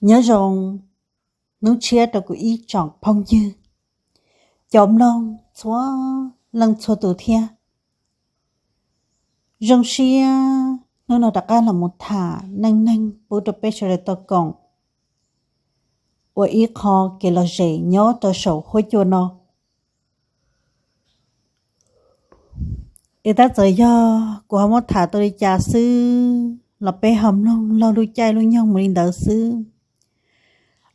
Nyob zoo hnub tshiab rau kuv ib tsoom phooj ywg, cov mloog txhua leej txhua tus thiab. Zoo siab hnub no rov qab los mus tham neej neeg pub rau peb sawv daws tau koom ua ib qho kev lom zem nyob rau saum huab cua no. Es tab txawm yog kuv ho muab tham tau li cas xwb los peb ho mloog laug lub caij lub nyoog mus li ntawd xwb.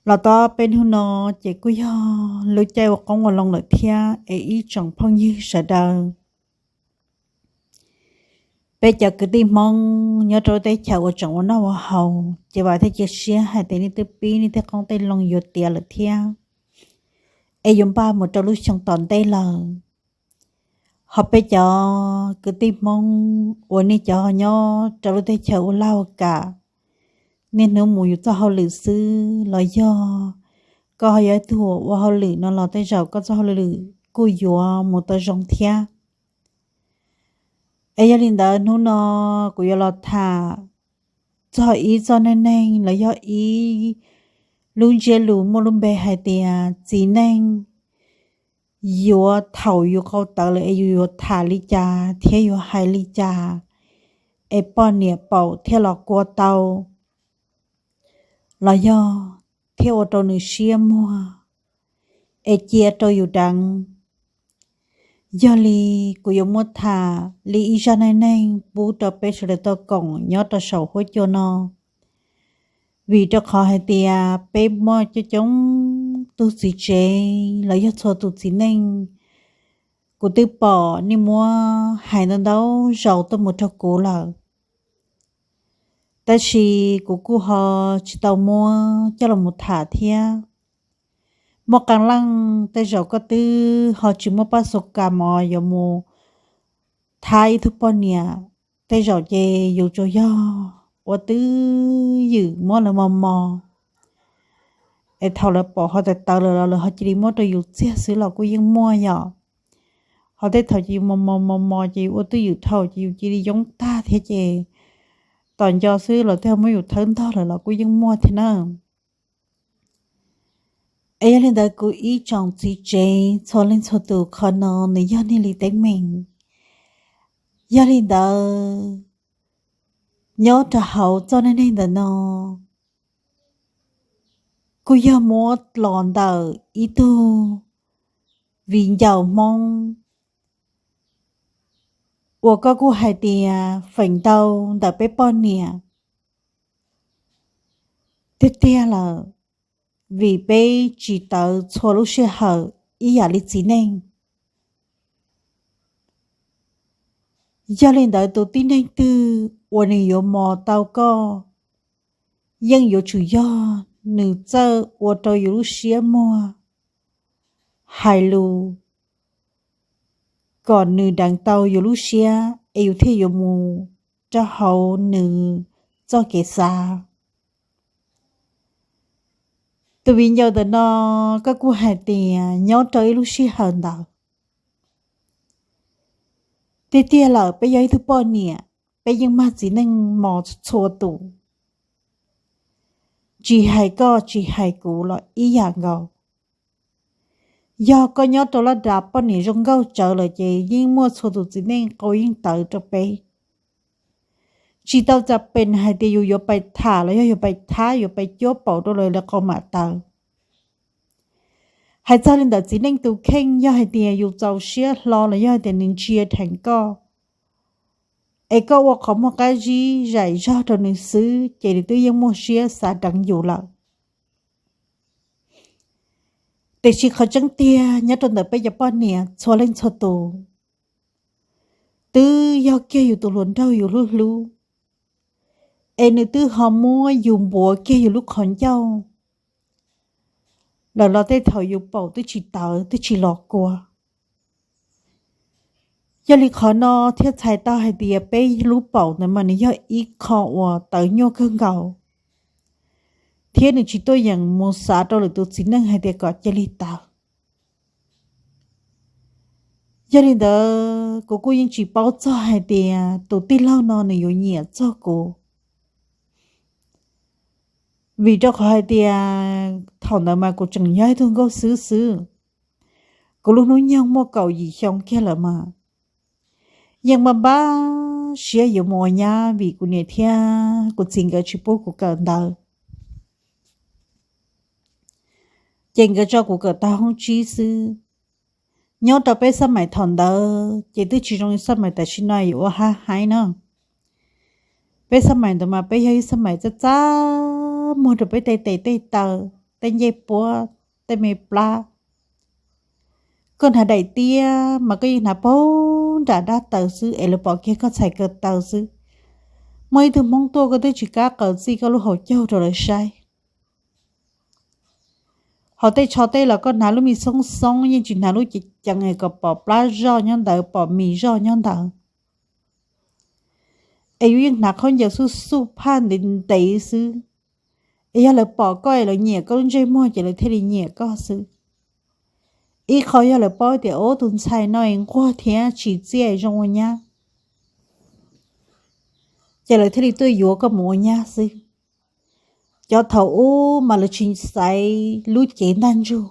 Los tau peb hnub no ces kuj yog lub caij ua qoob ua loo lawm thiab es ib tsoom phooj ywg sawv daws. Peb cov kwv tij Hmoob nyob rau lub teb chaws uas tseem ua noj ua haus ces vam thiab cia siab hais tias nej twb pib nej tej qoob tej loo yuav tiav lawm thiab, es yuav npaj mus rau lub xyoo tom ntej lawm. Ho peb cov kwv tij Hmoob uas nej cov nyob rau lub teb chaws ua laj ua kam, niaj hnub mus yus txoj hauj lwm xwb los yog koj ho yog ib tug ua hauj lwm no los tej zaum koj txoj hauj lwm kuj yuav mus tau zoo thiab. Es yog li ntawd hnub no kuv yuav los tham txog ib txoj neej neeg los yog ib lub ntsiab lus muaj lub npe hais tias txiv neej yuav thaum yus qau tawv lawm es yus yuav tham li cas thiab yuav hais li cas es poj niam paum thiaj los kua tau, los yog thiaj ua rau nws siab muag es cia rau yus deev. Yog li kuv yuav muab tham li ib zaj neej neeg pub rau peb sawv daws tau koom nyob rau saum huab cua no, vim rau qhov hais tias peb muaj coob coob tug txiv tsev los yog txhua tus txiv neej, kuv twb pom nej muab hais ntau ntau zaus tuaj mus rau kuv lawm, tab sis kuv kuj ho tsis tau muab coj los mus tham thiab. Muaj qee leej tej zaum koj twb ho tsis muaj paj xu kas mos yuav mus thab ib tug poj niam, tej zaum ces yus tsuas yog ua twj ywm muab lawv mos mos, es thaum lawv pom ho tawv tawv lawm los lawv ho cia li muab rau yus txiag xwb los kuj yeej muaj yom. Ho tej thaum ces yus mos mos mos mos ces yus ua twj ywm dhau ces yus cia li yoob tag thiab ces tom nco xwb los tej ho muab yus thawb ntog lawm los kuj yeej muaj thiab na. Es yog li ntawd kuv ib tsoom txiv tsev txhua leej txhua tus, qhov no nws yog niag li teeb meem. Yog li ntawd nyob rau hauv txoj neej neeg ntawm no kuj yog muab los ntawm ib tug viv ncaus Hmoob uas koj kuj hais tias feem ntau ntawm peb poj niam tiag tiag lawm, vim peb tsis tawv txhua lub sij hawm ib yam li txiv neej. Yog li ntawd tus tib neeg twg uas nws yuav mos tau koj, yeej yuav tsum yog nws txawj ua rau yus lub siab muag, hais lus kom nws deev tau yus lub siab es yus thiaj yuav mus rau hauv nws txoj kev xav. Tus viv ncaus ntawm no, koj kuj hais tias nyob rau ib lub sij hawm ntawd, tiag tiag lawm peb yog ib tug poj niam, peb yeej mag txiv neej mos txhua tus, tsis hais koj tsis hais kuv los ib yam nkaus. Yog koj nyob rau laj das poj niam zoo nkauj tsawv lawm ces yeej muaj txhua tus txiv neej qau yeej tawv rau peb. Tsis tau txais pees hais tias yus yuav pais tham los yog yuav pais thab yuav pais cuab paum rau lawv, lawv qau mam tawv. Hais txog li ntawd txiv neej tus kheej, yog hais tias yus txaus siab hlo los yog hais tias nws ntsia dheev koj, es koj ua qhov muag qab zib zaim zog rau nws xwb ces nws twb yeej muaj siab xav deev yus lawm. Tiam sis qhov tseeb tiag nyob rau ntawm peb cov poj niam txhua leej txhua tus, twb yog kiag yus tus hluas nraug yus hlub hlub, es nws twb ho muab yus npuav kiag yus lub qhov ncauj lawm los tej thaum yus paum twb tsis tawv twb tsis los kua. Yog li qhov no thiaj txhais tau hais tias peb lub paum ntawd mas nws yog ib qho uas tawv nyuaj kawg nkaus, thiab nws tsis tuaj yeem mus xav rau lwm tus txiv neej hais tias kom cia li tawv. Yog li ntawd kuv kuj yeej tsis paub txog hais tias tus tij laug no nws yuav nyiam txog kuv. Vim rau qhov hais tias thaum ntawd mas kuv tseem yog ib tug nkauj xwb xwb, kuv lub hnub nyoog muaj kaum yim xyoo kiag lawm mas yeej npaj npaj siab yuav mus ua nyab vim kuv niam thiab kuv txiv nkawd tsis pub kuv kawm ntawv. Ces nkawd tso kuv kawm tag hoob tsib xwb. Nyob rau peb xab mais thaum ntawd ces twb tsis zoo li xab mais tam sim no yuav ua hab haib na. Peb xab mais ntawd mas peb yog ib xab mais txaj txaj muag rau peb tej tes tej taw, tej ncej puab, tej me plab. Koj hnav daim tiab mas koj yeej hnav puag nram dab taws xwb es lawv pom kiag koj txhais ko taw xwb. Muaj ib tug Hmoob tuaj koj twb tsis kam qawm txij koj lub hauv caug rau lawv saib. Ho tej tsho teb los koj hnav lub me xoob xoob, yeej tsis hnav lub ceev ceev es kom pom plab zoj nyob ntawd, pom mis zoj nyob ntawd. Es yus yeej hnav khaub ncaws xuj xuj phaj ntev ntev xwb. Es yog lawv pom koj es lawv nyiam koj lub ntsej muag ces lawv thiaj li nyiam koj xwb. Ib qho yog lawv paub tias ub tus ntxhais no es nquag thiab tsim txiaj zoo ua nyab, ces lawv thiaj li tuaj yuav koj mus ua nyab xwb. Cov thaum ub mas lawv tsis xaiv lub cev ntaj ntsug.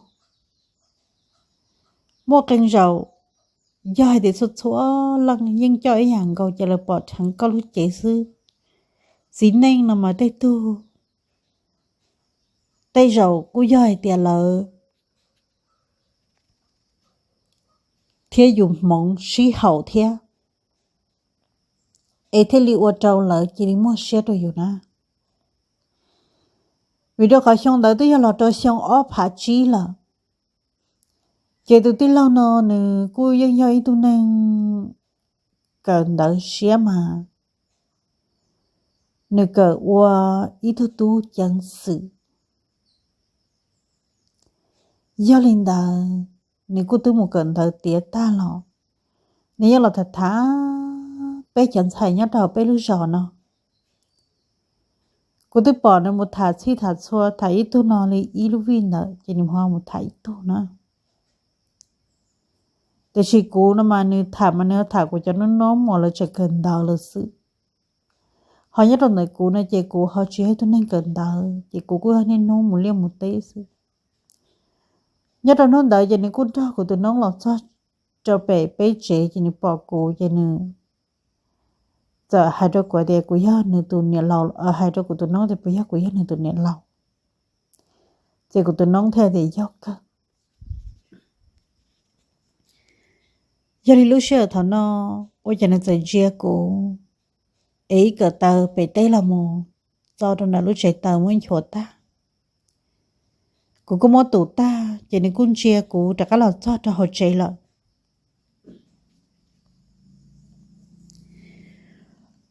Muaj qee zaum yog hais tias txhua txhua leej yeej coj ib yam nkaus ces lawv pom dheev koj lub cev xwb. Txiv neej no mas tej tug, tej zaum kuj yog hais tias lawv thiab yus hmoov sib haum thiab, es thiaj li ua rau lawv cia li muaj siab rau yus na. Vim rau qhov xyoo ntawd twb yog los rau xyoo ob phav tsib lawm, ces tus tij laug no nws kuj yeej yog ib tug neeg kawm ntawv siab mas nws kawm ua ib tug tub ceev xwm. Yog li ntawd, nws kuj twb mus kawm ntawv tiav tag los, nws yeej los tham tham peb cov ntxhais nyob rau peb lub zos no. Kuv twb pom nws mus tham txhij tham txhua, tham ib tug no li ib lub vij ntawd ces nws ho mus tham ib tug na. Tiam sis kuv no mas nws tham mas nws tham kuv cov hnub hnub uas lawv tseem kawm ntawv lawm xwb. Ho nyob rau ntawm kuv no ces kuv ho tsis yog ib tug neeg kawm ntawv ces kuv kuj yog niaj hnub mus liaj mus teb xwb. Nyob rau hnub ntawd ces nws kuj nrog kuv tus noob los txog rau pem peb tsev ces nws pom kuv ces nws txawm hais rau kuv tias kuv yog nws tus niam laus, hais rau kuv tus noob tias puas yog kuv yog nws tus niam laus. Ces kuv tus noob thiaj tias yog kawg. Yog li lub sij hawm thaum no ua cas nws txawm ntsia kuv es ib kawm taw pem teb los mus txo rau ntawm lub tsev taws muab nchuav tag. Kuv kuj muab tum tag ces nws kuj ntsia kuv rov qab los txog rau hauv tsev lawm.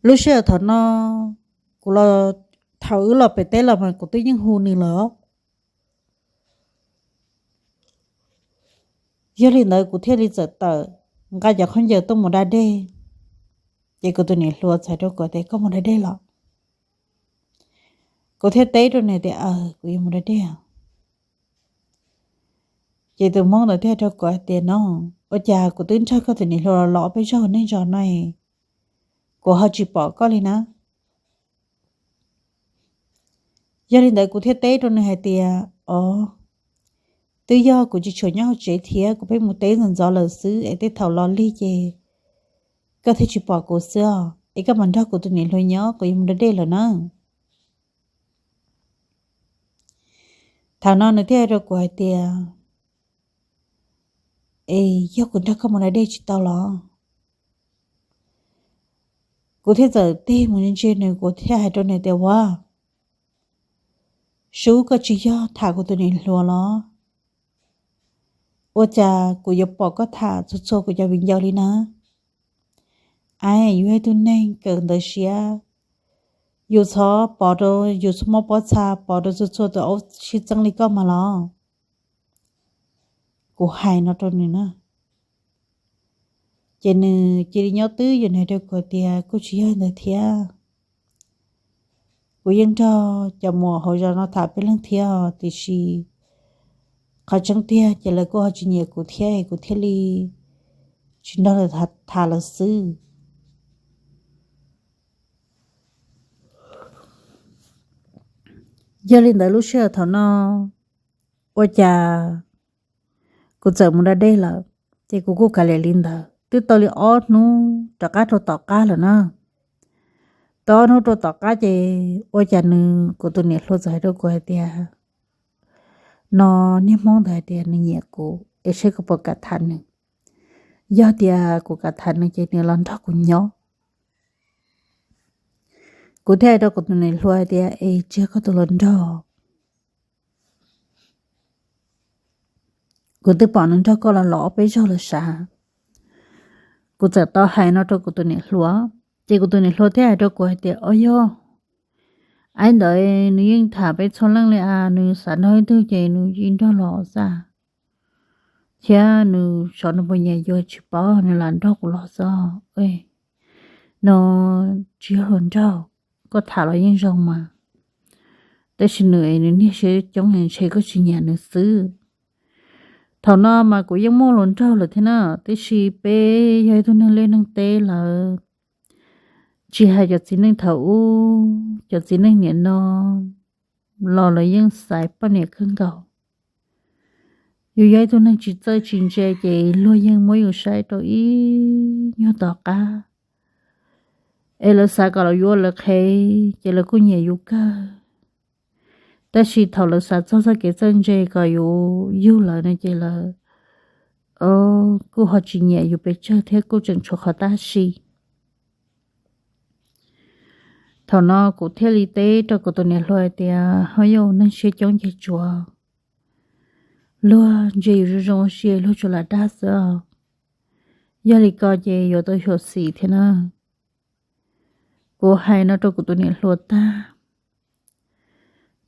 Lub sij hawm thaum no, kuv los, thaum wb los pem teb los mas kuv twb yeej hu nws lawm. Yog li ntawd kuv thiaj li txawm tawm nqa cov khaub ncaws tuaj mus da dej. Ces kuv tus niam hluas txais rau kuv tias koj mus da dej los? Kuv thiaj teb rau nws tias aws, kuv yuav mus da dej. Ces tus hmoob ntawd thiaj rau kuv hais tias no, ua cas kuv twb nrog koj tus niam hluas los ob peb zaug neej zos no, kuv ho tsis pom koj li na. Yog li ntawd kuv thiaj teb rau nws hais tias o, twb yog kuv tsis tshua nyob hauv tsev thiab kuv pheej mus teb ntxov ntxov lawm xwb es tej thaum los lig ces koj thiaj tsis pom kuv xwb os, es koj mam nrog kuv tus niam hluas nyob, kuv yuav mus da dej lawm na. Thaum no nws thiaj hais rau kuv hais tias es yog kuv nrog koj mus da dej tsis tau los? Kuv thiaj txawm tig mus ntsia nws, kuv thiaj hais rau nws tias ua, sub, koj tsis yog tham kuv tus niam hluas los? Ua cas kuv yuav pom koj tham txhua txhua kuv cov viv ncaus li na? Aib, yus yog ib tug neeg kawm ntawv siab, yus txhob pov rau, yus txhob muab pob txha pov rau txhua txhua tus aub sib txeeb li koj mas los. Kuv hais no rau nws na. Ces nws cia li nyob twb yus, nws hais rau kuv tias kuj tsis yog ntawd thiab. Kuv yeej nrog cov muam hauv zos no tham peb leeg thiab os, tiam sis qhov tseeb tiag ces lawv kuj ho tsis nyiam kuv thiab, kuv thiaj li tsis nrog lawv tham lawm xwb. Yog li ntawd lub sij hawm thaum no ua cas kuv txawm mus da dej lawm, ces kuv kuj kav liam li ntawd twb tau li ob hnub rov qab rau tom qab lawm na. Tau ob hnub rau tom qab ces ua cas nws, kuv tus niam hluas txawm hais rau kuv hais tias, no niag hmoob ntawd hais tias nws nyiam kuv es seb kuv puas kam tham nws. Yog tias kuv kam tham nws ces nws los nrog kuv nyob. Kuv thiaj hais rau kuv tus niam hluas hais tias, es tsis yog koj tus hluas nraug, kuv twb pom nws nrog koj los los ob peb zaug lawm sav. Kuv txawm tau hais no rau kuv tus niam hluas, ces kuv tus niam hluas thiaj hais rau kuv hais tias, o yog, aib ntawd nws yeej tham peb txhua leej li as, nws xav nrog ib tug ces nws yeej nrog los xwb. Thiab nws xyov nws puas nyiam yus tsis paub, nws lam nrog kuv los xwb. No tsis yog hluas nraug, koj tham los yeej zoo mas, tab sis nws es nws niag siab coob ntshe koj tsis nyiam nws xwb. Thaum no mas kuv yeej muaj hluas nraug lawm thiab na, tiam sis peb yog ib tug neeg liaj neeg teb lawm, tsis hais cov txiv neej thaum ub, cov txiv neej niam no los lawv yeej xaiv poj niam kawg nkaus. Yus yog ib tug neeg tsis txawj tsis ntse ces luag yeej muab yus saib rau ib nyuag tom qab, es lawv xav kom lawv yuav lawv qhev ces lawv kuj nyiam yus kawg. Tab sis thaum lawv xav txog txoj kev txawj ntse kom yus yug lawv no ces lawv kuj ho tsis nyiam yus pes tsawg thiab kuj tseem tshuav qhov tab si. Thaum no kuv thiaj li teb rau kuv tus niam hluas hais tias, ho yog neeg siab coob ces tsuav luag ntsia yus zoo zoo ua si luag tsuas lam dag xwb os. Yog li ko ces yuav tau xyuam xim thiab na. Kuv hais no rau kuv tus niam hluas tag,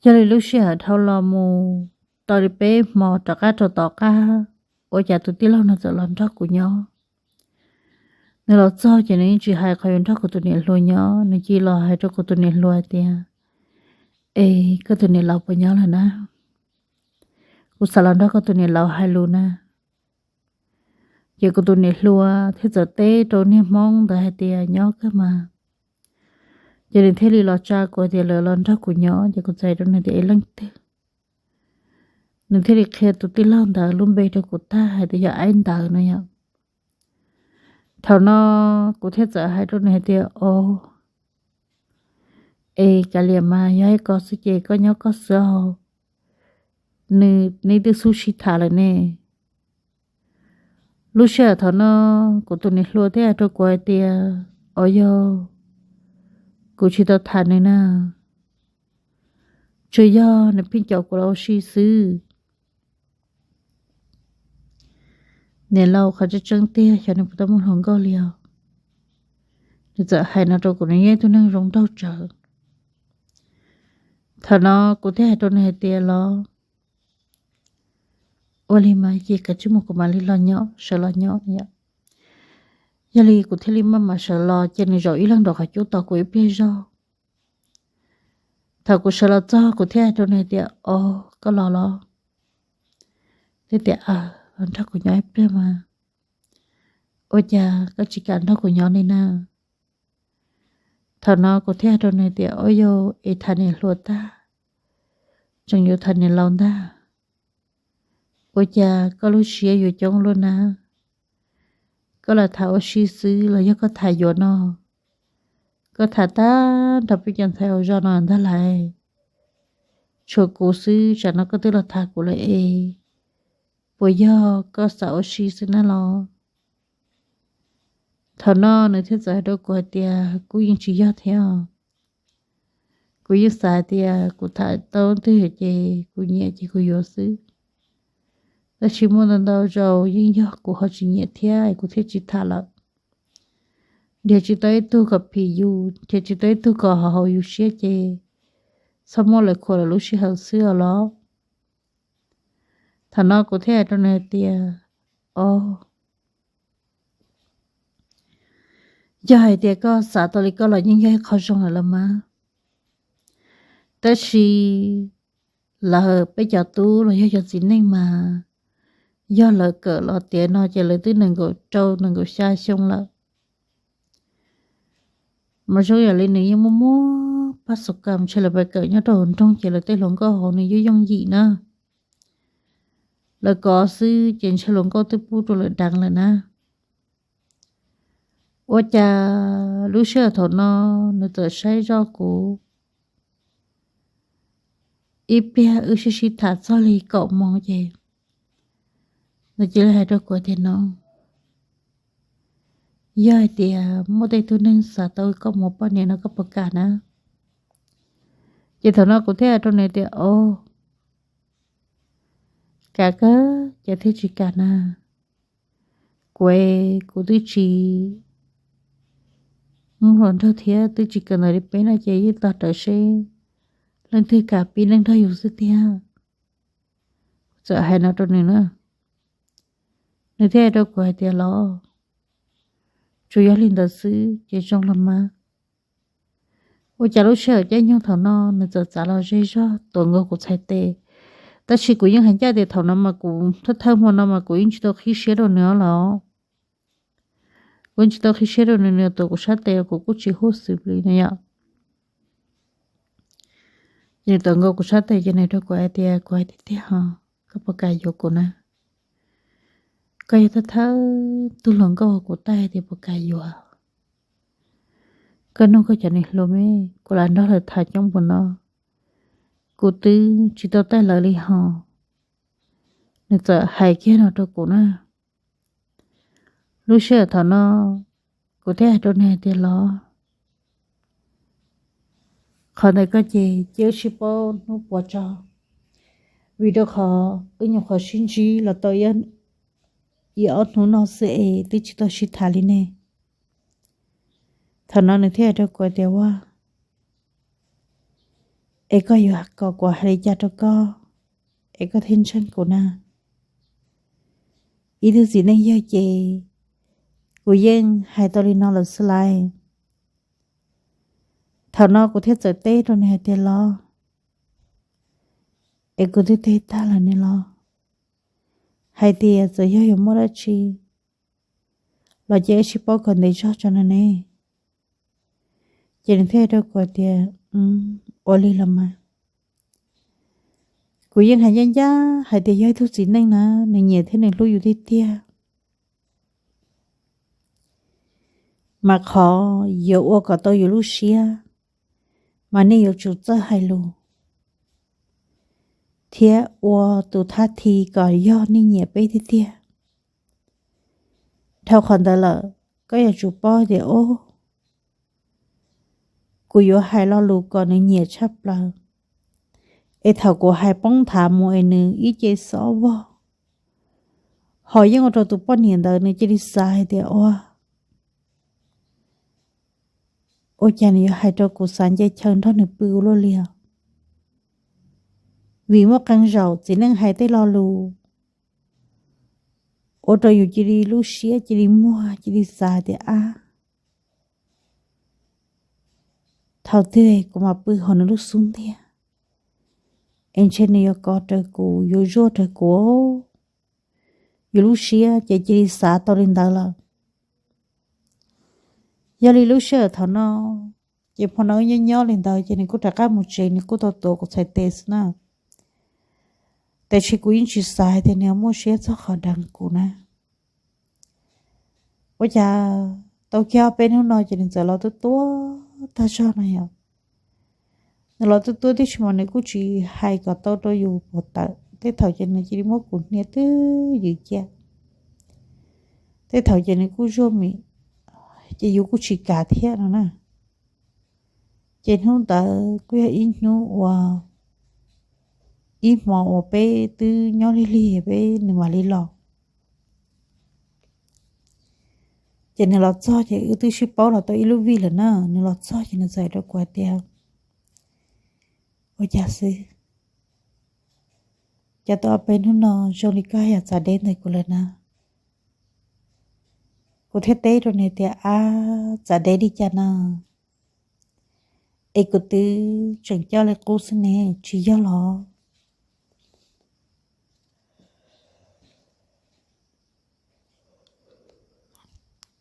yog li lub sij hawm dhau los mus tau li peb hmo rov qab rau tom qab, ua cas tus tij laug no txawm los nrog kuv nyob. Nws los txog ces nws yeej tsis hais qhov yuav nrog kuv tus niam hluas nyob, nws cia li los hais rau kuv tus niam hluas hais tias, es koj tus niam laus puas nyob lawm na? Kuv xav los nrog koj tus niam laus hais lus na. Ces kuv tus niam hluas thiaj txawm teb rau niag hmoob ntawd hais tias, nyob kawg mas. Ces nws thiaj li los tsa kuv tias lawv los nrog kuv nyob, ces kuv txawm hais rau nws tias, es leej twg? Nws thiaj li qhia tus tij laug ntawd lub npe rau kuv tag hais tias yog aib ntawd no yom. Thaum no kuv thiaj txawm hais rau nws hais tias, o, es kav liam mas, yog ib ko xwb ces koj nyob koj xwb os, nws neb twb xub sib tham lawm ne. Lub sij hawm thaum no kuv tus niam hluas thiaj hais rau kuv hais tias, o yog, kuv tsis tau tham nws na, tsuas yog nws pheej caum kuv los ua si xwb. Niam laus, qhov tseeb tseeb tiag xyov nws puas tau muaj hluas nkauj li os. Nws txawm hais no rau kuv, nws yog ib tug neeg zoo nraug tsawv. Thaum no kuv thiaj hais rau nws hais tias, los ua li mas ces kav tsij mus kuv mam li los nyob, sawv los nyob no yom. Yog li kuv thiaj li maj mam sawv los, ces nws zaum ib leeg nraum qhov cub tos kuv ib pliag zog. Thaum kuv sawv los txog kuv thiaj hais rau nws hais tias, o, koj los los? Thiaj tias, aws, los nrog kuv nyob ib pliag mas, ua cas koj tsis kam nrog kuv nyob li na? Thaum no kuv thiaj hais rau nws tias, o yog, es tham niam hluas tag, tseem yuav tham niam laus ntag, ua cas koj lub siab yuav coob luaj na? Koj los tham ua si xwb los yog koj tham yuav no? Koj tham tag nrho peb cov ntxhais hauv zos no ntag lauj. Tshuav kuv xwb, tsam no koj twb los tham kuv lawm es puas yog koj xav ua si xwb na los? Thaum no nws thiaj txawm hais rau kuv hais tias, kuv yeej tsis yog thiab. Kuv yeej xav hais tias kuv tham tau twg ces kuv nyiam ces kuv yuav xwb. Tab sis muaj ntau ntau zaus yeej yog kuv ho tsis nyiam thiab kuv thiaj tsis tham lawm. Nrhiav tsis tau ib tug kom phim yus, nrhiav tsis tau ib tug kom haum yus siab ces txhob muab lawv khuam lawm lub sij hawm xwb os los. Thaum no kuv thiaj hais rau nws hais tias, o, yog hais tias koj xav tau li koj los yeej yog ib qho zoo lawm los mas. Tab sis lawv peb cov tub los yog cov txiv neej mas, yog lawv kawm los tiav no ces lawv twb nees nkaum rau nees nkaum xya xyoo lawm. Mas zoo yam li nws yeej muaj muaj paj xus kam ntshe lawv pais kawm nyob rau hauv nroog ces lawv tej hluas nkauj hauv nws yooj yooj yim na. Lawv kov xwb ces ntshe hluas nkauj twb pub rau lawv deev lawm na. Ua cas lub sij hawm thaum no nws txawm saib zoj kuv ib pliag wb sib sib tham txog li kaum moos ces nws cia li hais rau kuv tias no, yog hais tias muaj tej tug neeg xav tau koj mus ua poj niam no koj puas kam na? Ces thaum no kuv thiaj hais rau nws tias, o, kam kawg ces thiaj tsis kam na. Kuv, kuv twb tsis muaj hluas nraug thiab twb tsis kawm ntawv li peb no ces yeej tos rawv seb leej twg kam pib neej nrog yus xwb tiag. Txawm hais no rau nws na, nws thiaj hais rau kuv hais tias los, tsuas yog li ntawd xwb ces zoo los mas. Ua cas lub sij hawm caij nyoog thaum no nws txawm txav los zej zog tuav nkaus kuv txhais tes. Tab sis kuv yeej hais ncaj tias thaum no mas kuv thawj thawj hmo no mas kuv yeej tsis tau qhib siab rau nws los. Kuv yeej tsis tau qhib siab rau nws, nws tuav kuv sab tes los kuv kuj tsis hu xwb li no yom. Ces nws tuav nkaus kuv sab tes ces nws rau kuv hais tias, kuv hais tiag tiag ho, koj puas kam yuav kuv na? Koj yog thawj thawj tug hluas nkauj uas kuv taij tias puas kam yuav. Koj nug koj cov niam hluas me, kuv lam nrog lawv tham coob npaum no, kuv twb tsis tau taij lawv li ho. Nws txawm hais kiag no rau kuv na. Lub sij hawm thaum no kuv thiaj hais rau nws hais tias los, qhov ntawd koj ces cia wb sib paub hnub puas tso, vim rau qhov wb nyuam qhuav sib ntsib los tau ib ob hnub no xwb es twb tsis tau sib tham li ne. Thaum no nws thiaj hais rau kuv tias ua, es koj yuav kom kuv hais li cas rau koj es koj thiaj ntseeg kuv na? Ib tug txiv neej yawg ces kuv yeej hais tau li no lawm xwb lauj. Thaum no kuv thiaj txawm teb rau nws hais tias los, es kuv twb teb tag lawm ne los, hais tias txawm yog yuav muaj dab tsi los cia wb sib paub kom ntev zog tso no ne. Ces nws thiaj hais rau kuv tias, ua li los mas. Kuv yeej hais ncaj ncaj hais tias yog ib tug txiv neej na, nws nyiam thiab nws hlub yus tiag tiag, mas qhov yuav ua kom tau yus lub siab mas nej yuav tsum txawj hais lus thiab ua tus thab thi kom yog nej nyiam peb tiag tiag. Dhau qhov ntawd lawm, koj yuav tsum paub tias, o, kuv yuav hais lo lus kom nws nyiam tshaj plaws, es thaum kuv hais poob nthav mus es nws ib ce xob vog, ho yeej ua rau tus poj niam ntawd nws cia li xav hais tias ua, ua cas nws yuav hais rau kuv xav nce chaw nrog nws pw ua luaj li os. Vim muaj qee zaum txiv neej hais tej lo lus ua rau yus cia li lub siab cia li muag cia li xav tias ab, thaum twg kuv mam pw hauv nws lub xub ntiag, es ntshe nws yuav kov raws kuv, yuav zuaj raws kuv. Yus lub siab ces cia li xav tau li ntawd lawm. Yog li lub sij hawm thaum no, ces hmo no wb nyob nyob li ntawd ces nws kuj rov qab mus tsev, nws kuj tau tuav kuv txhais tes xwb na. Tiam sis kuv yeej tsis xav hais tias nws yuav muaj siab txog qhov deev kuv na. Ua cas tau kiag ob peb hnub no ces nws txawm los tuaj tuaj tag zog no yom. Nws los tuaj tuaj tib si mas nws kuj tsis hais kom tau rau yus pom tawm, tej thaum ces nws cia li muab kuv hnia twj ywm cia, tej thaum ces nws kuj zuaj mim, ces yus kuj tsis kam thiab no na. Ces hnub ntawd kuj yog ib hnub uas, ib hmo uas peb twb nyob lig lig peb nws mam li los. Ces nws los txog ces wb twb sib paub los tau ib lub vij lawm na, nws los txog ces nws txawm hais rau kuv hais tias, ua cas xwb, cas tau ob peb hnub no zoo li koj yam txav deb ntawm kuv lawm na? Kuv thiaj teb rau nws tias, ab, txav deb li cas na, es kuv twb tseem coj li qub xwb ne, tsis yog los?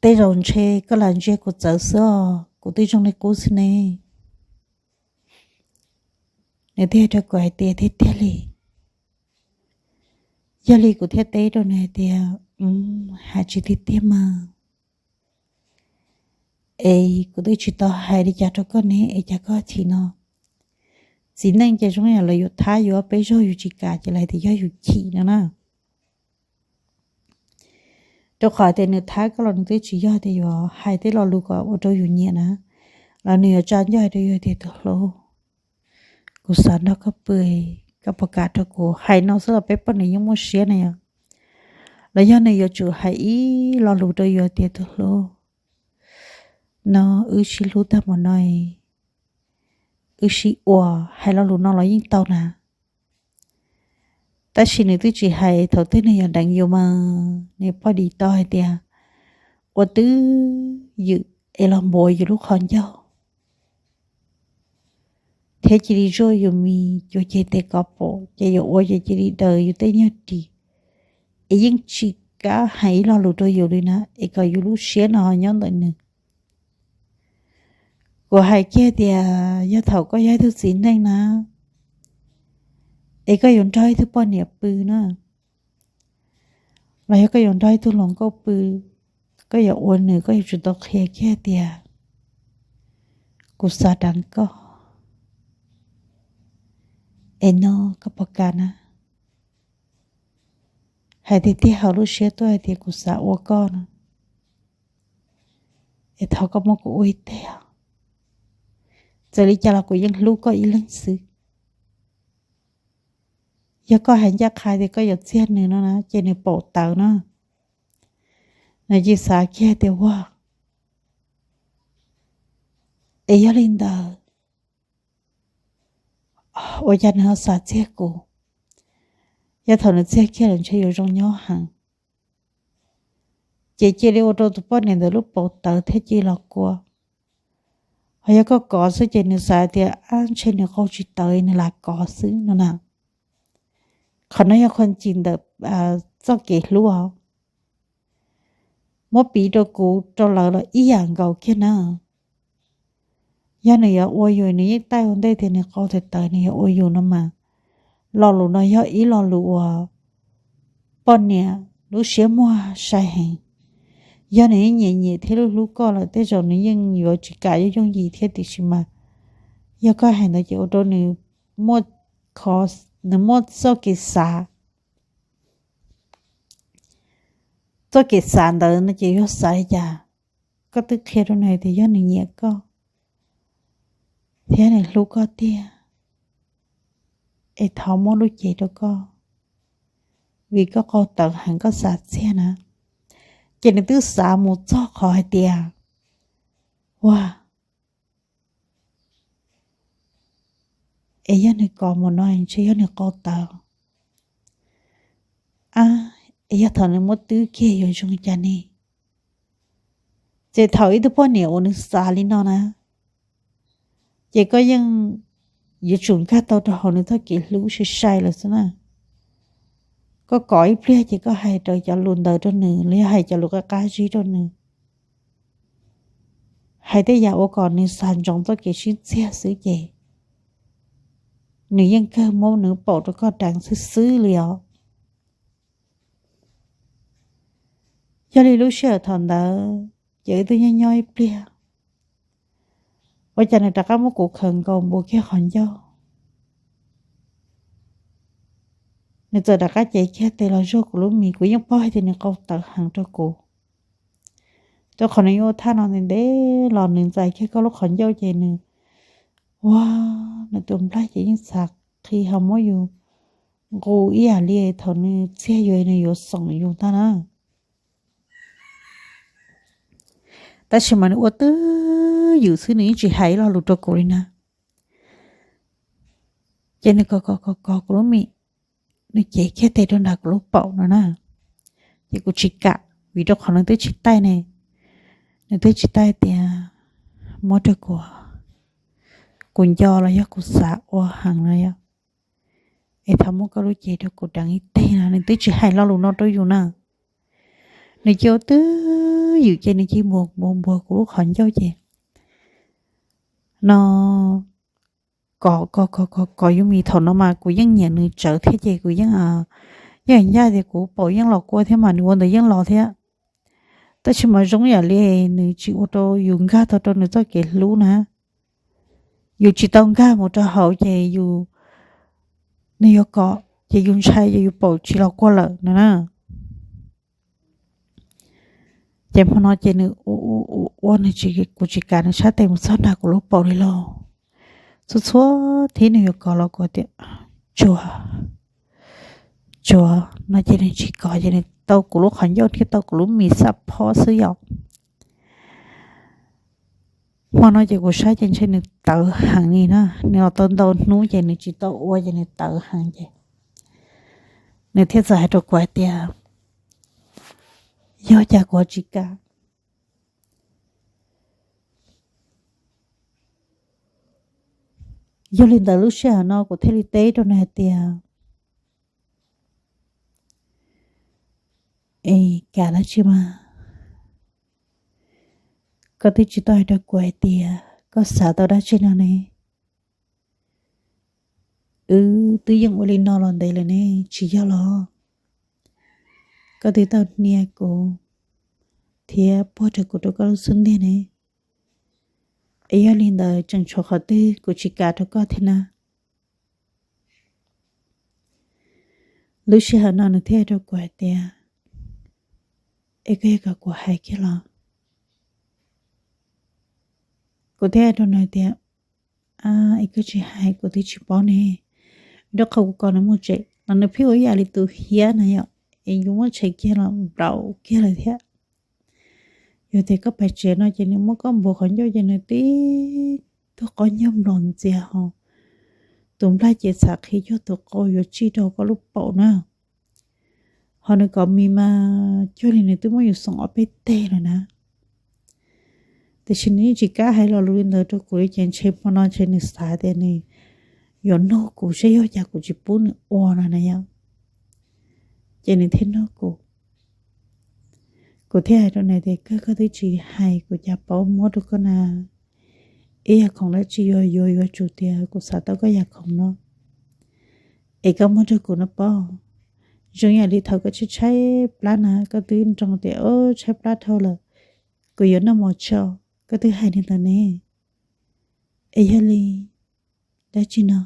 Tej zaum ntshe koj lam ntsia kuv txawv xwb os, kuv twb zoo li qub xwb ne. Nws thiaj hais rau kuv hais tias, tiag tiag li. Yog li kuv thiaj teb rau nws hais tias, hais tsis tiag tiag mas, es kuv twb tsis tau hais li cas rau koj ne, es cas koj chim no? Txiv neej ces zoo yam lawv yuav thab yus, peb zog yus tsis kam ces lawv tias yog yus chim no na. Rau qhov tias nws thab koj los nws twb tsis yog tias yuav hais tej lo lus kom ua rau yus nyiam na, los nws yuav tsa ncauj hais rau yus tias, tus hlub, kuv xav nrog koj pw, koj puas kam rau kuv? Hais no xwb los peb poj niam yeej muaj siab na yom. Los yog nws yuav tsum hais ib lo lus rau yus tias, tus hlub, no wb sib hlub tag mus no, wb sib ua, hais lo lus no los yeej tau na. Tab sis nws twb tsis hais, thaum twg nws yog deev yus mas nws poj dim tau hais tias, ua twj ywm es los npuav yus lub qhov ncauj, thiab cia li zuaj yus mis cuag ceg tes kov pom, ces yuav ua ces cia li daws yus tej nyuag ris, es yeej tsis kam hais ib lo lus rau yus li na, es kom yus lub siab no ho nyob ntawm nws. Kuv hais kiag tias, yog thaum koj yog ib tug txiv neej na, es koj yuav nrog ib tug poj niam pw na, los yog koj yuav nrog ib tug hluas nkauj pw, koj yuav ua nws, koj yuav tsum tau qhia kiag tias, kuv xav deev koj, es no koj puas kam na? Hais tiag tiag hauv lub siab tuaj hais tias, kuv xav ua koj no, es thov koj muab kuv ua ib teg os. Txawm li cas los kuv yeej hlub koj ib leeg xwb. Yog koj hais ncaj qha tias koj yuav txiag nws no na, ces nws paum tawv na. Nws cia li xav kiag tias, ua, es yog li ntawd, ua cas nws ho xav txiag kuv? Yog thaum nws txiag kiag lawm ntshe yuav zoo nyob heev. Ces cia li ua rau tus poj niam ntawd lub paum tawv thiab cia li los kua. Ho yog koj kov xwb ces nws xav tias, ab, ntshe nws qau tsis tawv nws lam kov xwb no na. Qhov no yog qhov cim ntawm txoj kev hlub os. Muab piv rau kuv rau lawv los ib yam nkaus kiag na. Yog nws yuav ua yus, nws yeej taij ua ntej tias nws qau tawv tawv nws yuav ua yus no mas, lo lus no yog ib lo lus uas poj niam lub siab muag sai heev. Yog nws yeej nyiam nyiam thiab hlub hlub koj lawm tej zaum nws yeej yuav tsis kam yooj yooj yim thiab, tiam sis mas yog koj hais ntawd ces ua rau nws muaj, nws muaj txoj kev xav, txoj kev xav ntawd no ces yog xav li cas? Koj twb qhia rau nws tias yog nws nyiam koj thiab nws hlub koj tiag, es thov muab lub cev rau koj, vim koj qau tawv heev koj xav txiag na. Ces nws twb xav mus txog qhov hais tias, ua, es yog nws kov mus no ntshe yog nws qau tawv. A, es yog thaum nws muab twb kiag yuav zoo cas ne? Ces thaum ib tug poj niam uas nws xav li no na, ces koj yeej yuav tsum nkag tau rau hauv nws txoj kev hlub sai sai lawm xwb na. Koj kov ib pliag ces koj hais raws cov lus ntawd rau nws los yog hais cov lus qab qab zib rau nws. Hais tej yam ua kom nws xav ntsoov txoj kev sib txiag xwb ces nws yeej kawg muab nws paum rau koj deev xwb xwb li os. Yog li lub sij hawm thaum ntawd ces wb twb nyob nyob ib pliag, ua cas nws rov qab muab kuv khawm nkaus npuav kiag qhov ncauj. Nws txawm rov qab cev kiag tes los zuaj kuv lub mis, kuv yeej paub hais tias nws qau tawv heev rau kuv. Rau qhov nws yeej ua thaj no ntev ntev los nws ntxais kiag koj lub qhov ncauj ces nws, ua, nws tus nplaig ces yeej xav qhi ho muab yus nqus ib yam li thaum nws txiag yus nws yuav xoom yus ntag na. Tab sis mas nws ua twj ywm xwb, nws yeej tsis hais ib lo lus rau kuv li na. Ces nws kov kov kov kov kuv lub mis, nws cev kiag tes rau nram kuv lub paum no na. Ces kuv tsis kam, vim rau qhov nws twb tsis taij ne, nws twb tsis taij tias muab rau kuv, kuv nco los yog kuv xav ua heev no yom, es thov muab koj lub cev rau kuv deev ib teg na, nws twb tsis hais lo lus no rau yus na. Nws cia ua twj ywm ces nws cia npuav npuav npuav kuv lub qhov ncauj ces no, kov kov kov kov kov yus mis thaum no mas kuv yeej nyiam nws tsawv thiab ces kuv yeej, yeej ncaj tias kuv paum yeej los kua thiab mas nws ua ntawd yeej los thiab. Tab sis mas zoo yam li nws tsis ua rau yus nkag tau rau nws txoj kev hlub na. Yus tsis tau nkag mus rau hauv ces yus, nws yuav kov ces yus ntshai ces yus paum tsis los kua lawm no na. Ces hmo no ces nws ua ua ua nws tsis, kuv tsis kam nws sab tes mus txog nram kuv lub paum li lauj. Txhua txhua thib nws yuav kov los kuv tias, Tsuag, Tsuag no ces nws tsis kov ces nws tau kuv lub qhov ncauj thiab tau kuv lub mis xab phob xwb yom. Hmo no ces kuv saib ces ntshe nws tawv heev li na, nws los tau ntau hnub ces nws tsis tau ua ces nws tawv heev ces nws thiaj txawm hais rau kuv hais tias, Yog cas kuv tsis kam? Yog li ntawd lub sij hawm no kuv thiaj li teb rau nws hais tias, Es kam dab tsi mas? Koj twb tsis tau hais rau kuv hais tias koj xav tau dab tsi no ne. Wb twb yeej ua li no los ntev lawm ne, tsis yog los? Koj twb tau hnia kuv thiab puag rau kuv rau koj lub xub ntiag ne. Es yog li ntawd tseem tshuav qhov twg kuv tsis kam rau koj thiab na? Lub sij hawm no nws thiaj hais rau kuv hais tias, Es koj yuav kom kuv hais kiag los? Kuv thiaj hais rau nws tias, Es koj tsis hais kuv twb tsis paub ne. Rau qhov kuv kom nws mus tsev los nws pheej ua ib yam li tus hiab na yom, es yus muab tshem kiag los nplaum kiag lawm thiab. Yog tias koj pais tsev no ces nws muab koj npuav qhov ncauj ces nws tib tug qaub ncaug nplaum ntxias ho tus nplaig ces txham qhia cuag tus qau yuav tsij rau koj lub paum na. Ho nws kom mis mas cuag li nws twb muab yus xoom ob peb teg lawm na. Tiam sis nws yeej tsis kam hais lo lus li ntawd rau kuv li ces ntshe hmo no ntshe nws xav tias nws yuav nug kuv saib yog cas kuv tsis pub nws ua no na yom. Ces nws thiaj nug kuv. Kuv thiaj hais rau nws tias, Kawg koj twb tsis hais kuv cas paub, muab rau koj na. Ib yam khoom dab tsi yuav yuav yuav tsum tias kuv xav tau koj yam khoom no, es koj muab rau kuv no pob. Zoo yam li thaum koj tshaib tshaib plab na, koj twb nroo tias, Tshaib plab dhau lawm, kuv yuav noj mov tso, koj twb hais li ntawd ne. Es yog li dab tsi no?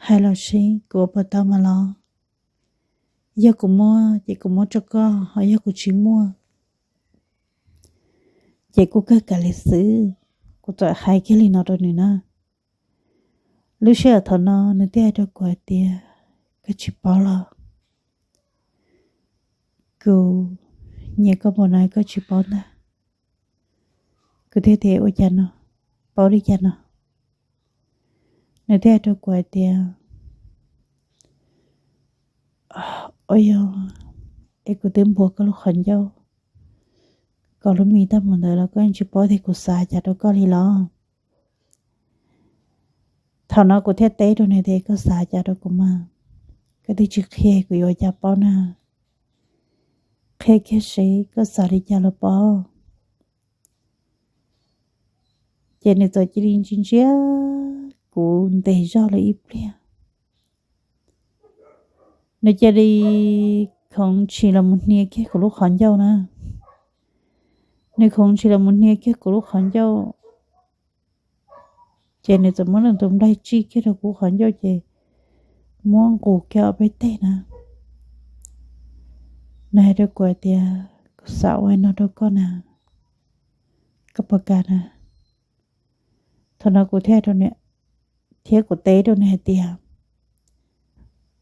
Hais los seb kuv ua puas tau mas los? Yog kuv muaj ces kuv muab rau koj, ho yog kuv tsis muaj ces kuj kawg kav liam xwb. Kuv txawm hais kiag li no rau nws na. Lub sij hawm thaum no nws thiaj hais rau kuv hais tias, Koj tsis paub los? Kuv nyiam koj npaum no koj tsis paub ntag. Kuv thiaj tias, Ua cas no? Paub li cas no? Nws thiaj hais rau kuv hais tias, Ua yog es kuv twb npuav koj lub qhov ncauj kom lub mis tag mus ntawd los koj yeej tsis paub tias kuv xav cas rau koj li los? Thaum no kuv thiaj teb rau nws tias, Koj xav cas rau kuv mas? Koj twb tsis qhia kuv yuav ua cas paub na? Qhia kiag seb koj xav li cas los pob. Ces nws txawm cia li ntsia ntsia kuv ntev zog lawm ib pliag. Nws cia li khoov ntshis los mus hnia kiag kuv lub qhov ncauj na. Nws khoov ntshis los mus hnia kiag kuv lub qhov ncauj, ces nws txawm muab nws tus nplaig tsij kiag rau kuv qhov ncauj ces muab nqus kiag ob peb teg na. Nws hais rau kuv hais tias, Kuv xav ua no rau koj na, koj puas kam na? Thaum no kuv thiaj, thiab kuv teb rau nws hais tias,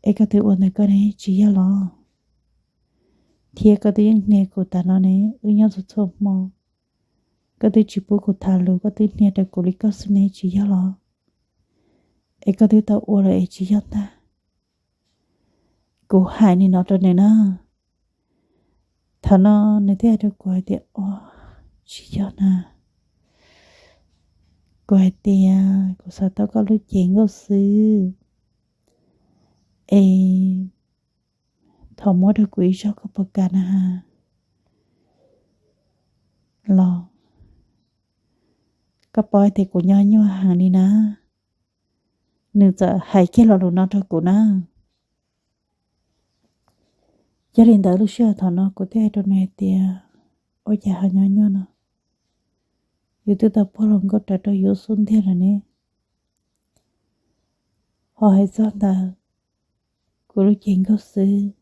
Es koj twb ua ntawd koj ne, tsis yog los? Thiab koj twb yeej hnia kuv tas no ne, wb nyob txhua txhua hmo, koj twb tsis pub kuv tham lus, koj twb hnia rau kuv li koj xwb ne, tsis yog los? Es koj twb tau ua lawm es tsis yog ntag. Kuv hais li no rau nws na. Thaum no nws thiaj hais rau kuv hais tias, Ua, tsis yog na. Kuv hais tias kuv xav tau koj lub cev nkauj xwb, es thov muab rau kuv ib zaug, koj puas kam na? Los koj paub hais tias kuv nyob nyuaj heev li na. nws txawm hais kiag lo lus no rau kuv na. Yog li ntawd lub sij hawm thaum no kuv thiaj hais rau nws hais tias, ua cas ho nyob nyuaj no, yus twb tau puag hluas nkauj raws rau yus xub ntiag lawm ne. Ho hais txog ntawm kuv lub cev nkauj xwb,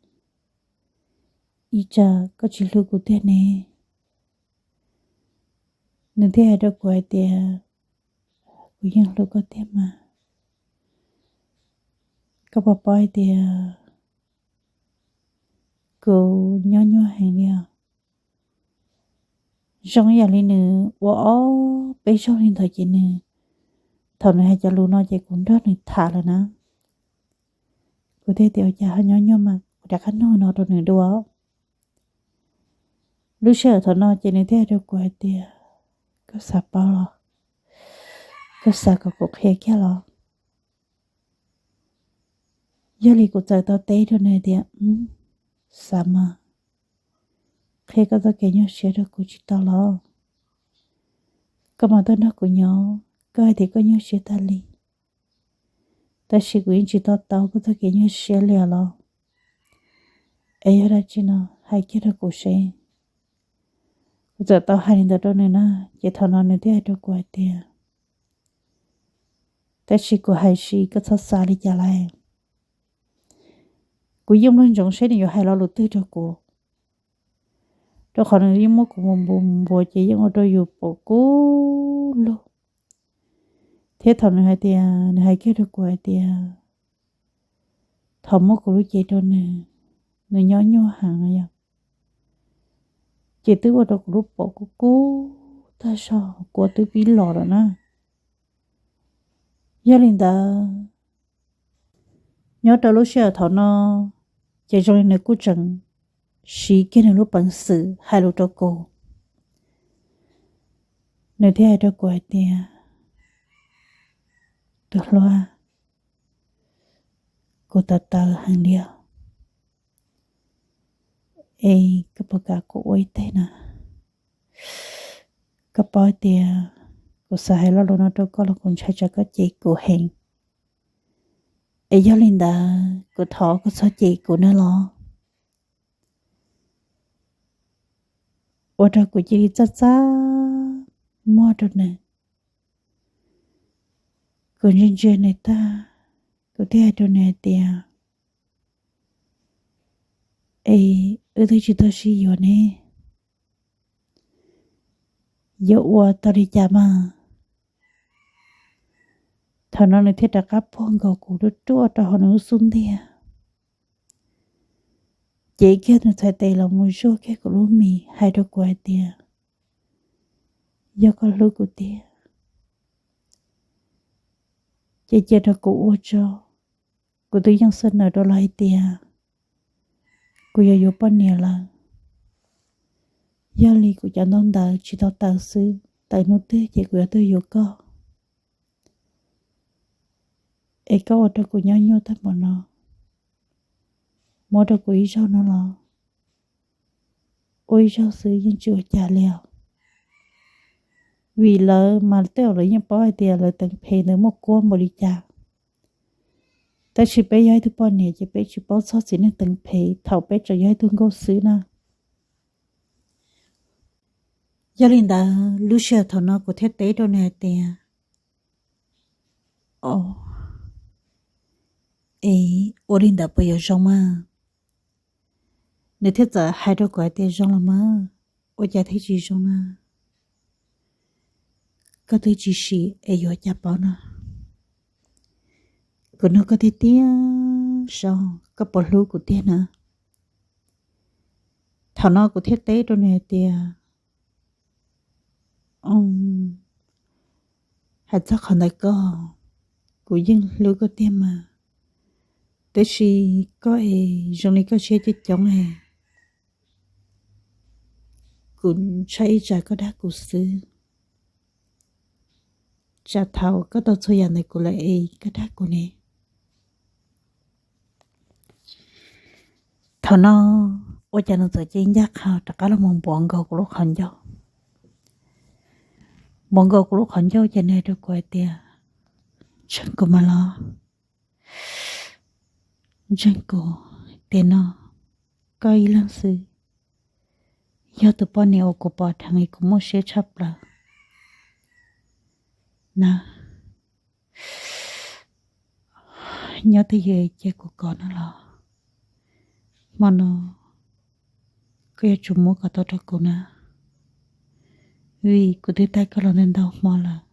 ib tsam koj tsis hlub kuv tiag ne? Nws thiaj hais rau kuv hais tias, kuv yeej hlub koj tiag mas, koj puas paub hais tias kuv nyob nyuaj heev li os. Zoo ib yam li nws ua ob peb zaug li ntawd ces nws, thaum nws hais cov lus no ces kuv nrog nws tham lawm na. Kuv thiaj tias ua cas ho nyob nyuaj mas kuv rov qab nug no rau nws dua. Lub sij hawm thaum no ces nws thiaj hais rau kuv hais tias, koj xav paub los? Koj xav kom kuv qhia kiag los? Yog li kuv txawm tau teb rau nws tias, xav mas, qhia koj txoj kev nyuaj siab rau kuv tsis tau los? Koj mas tuaj nrog kuv nyob, koj hais tias koj nyuaj siab tag li, tab sis kuv yeej tsis to taub koj txoj kev nyuaj siab li os los. Es yog dab tsi no hais kiag rau kuv seb. Kuv txawm tau hais li ntawd rau nws na, ces thaum no nws thiaj hais rau kuv hais tias, tab sis kuv hais sim koj txhob xav li cas lawm. Kuv yeej nplooj ntsoov seb nws yuav hais lo lus twg rau kuv, rau qhov nws yeej muab kuv mus npuav mus npuav ces yeej ua rau yus pom kub lug. Thiab thaum nws hais tias, nws hais kiag rau kuv hais tias, thaum muab kuv lub cev rau nws, nws nyob nyuaj heev no yog, ces twb ua rau kuv lub pom kub kub tag zog, kuv twb pib los lawm na. Yog li ntawd, nyob rau lub sij hawm thaum no, ces zoo li nws kuj tseem siv kiag nws lub peev xwm hais lus rau kuv. Nws thiaj hais rau kuv hais tias, tus hluas, kuv tawv tawv heev li os, es koj puas kam kuv ua ib teg na? Koj paub tias kuv xav hais lo lus no rau koj los kuv ntshai tsam koj cem kuv heev. Es yog li ntawd kuv thov koj txhob cem kuv nawb los. Ua rau kuv cia li txaj txaj muag rau nws. Kuv ntsia ntsia nws tag, kuv thiaj hais rau nws hais tias, es wb twb tsis tau sib yuav ne, yuav ua tau li cas mas? Thaum no nws thiaj rov qab puag nkaus kuv ruaj ruaj rau hauv nws lub xub ntiag, cev kiag nws txhais tes los mus zuaj kiag kuv lub mis hais rau kuv hais tias, yog koj hlub kuv tiag ces cia rau kuv ua tso. Kuv twb yeej xav nawm rau lawv hais tias kuv yuav yuav poj niam lawm. Yog li kuv cov ntaub ntawv tsis tau tawm xwb, tawm hnub twg ces kuv yuav tuaj yuav koj. Es koj ua rau kuv nyob nyuaj tag npaum no, muab rau kuv ib zaug no los? Ua ib zaug xwb yeej tsis ua cas li os. Vim lawv mas tej zaum lawv yeej paub hais tias lawv teev phev ntawd muaj kuab npaum li cas. Tab sis peb yog ib tug poj niam ces peb tsis paub txog txiv neej teev phev thaum peb tseem yog ib tug nkauj xwb na. Yog li ntawd lub sij hawm thaum no kuv thiaj teb rau nws hais tias, o, es ua li ntawd puas yuav zoo mas? Nws thiaj txawm hais rau kuv hais tias, zoo los mas, ua cas thiaj tsis zoo na? Koj twb tsis sim es yuav cas paub no. Kuv nug koj tiag tiag saib koj puas hlub kuv tiag na. Thaum no kuv thiaj teb rau nws hais tias, hais txog qhov ntawd koj, kuv yeej hlub koj tiag mas, tab sis koj es zoo li koj siab coob coob es kuv ntshai ib tsam koj dag kuv xwb. Tsam thaum koj tau txhua yam ntawm kuv lawm es koj dag kuv ne. Thaum no ua cas nws txawm cia li ncaj qha rov qab los mus npuav nkaus kuv lub qhov ncauj. Npuav nkaus kuv lub qhov ncauj ces nws hais rau kuv hais tias, tseem kuv mas los, Ntseeg kuv, tiam no koj ib leeg xwb yog tus poj niam uas kuv pom dheev es kuv muaj siab tshaj plaws na. Nyob twj ywm cia kuv kov no los, hmo no koj yuav tsum muab kov tau rau kuv na, vim kuv twb taij koj los ntau ntau hmo lawm.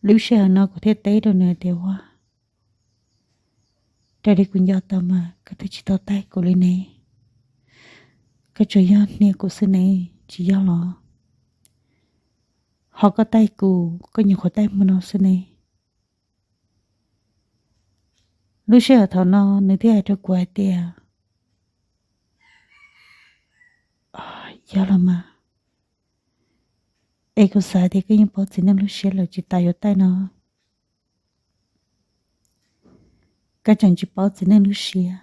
Lub sij hawm no kuv thiaj teb rau nws tias, ua, raws li kuv nco tau mas koj twb tsis tau taij kuv li ne, koj tsuas yog hnia kuv xwb ne, tsis yog los? Ho koj taij kuv, koj nyuam qhuav taij hmo no xwb ne. Lub sij hawm thaum no nws thiaj hais rau kuv hais tias, yog los mas, es kuv xav tias koj yeej paub txiv neej lub siab lawm tsis tas yuav taij no. Koj tseem tsis paub txiv neej lub siab,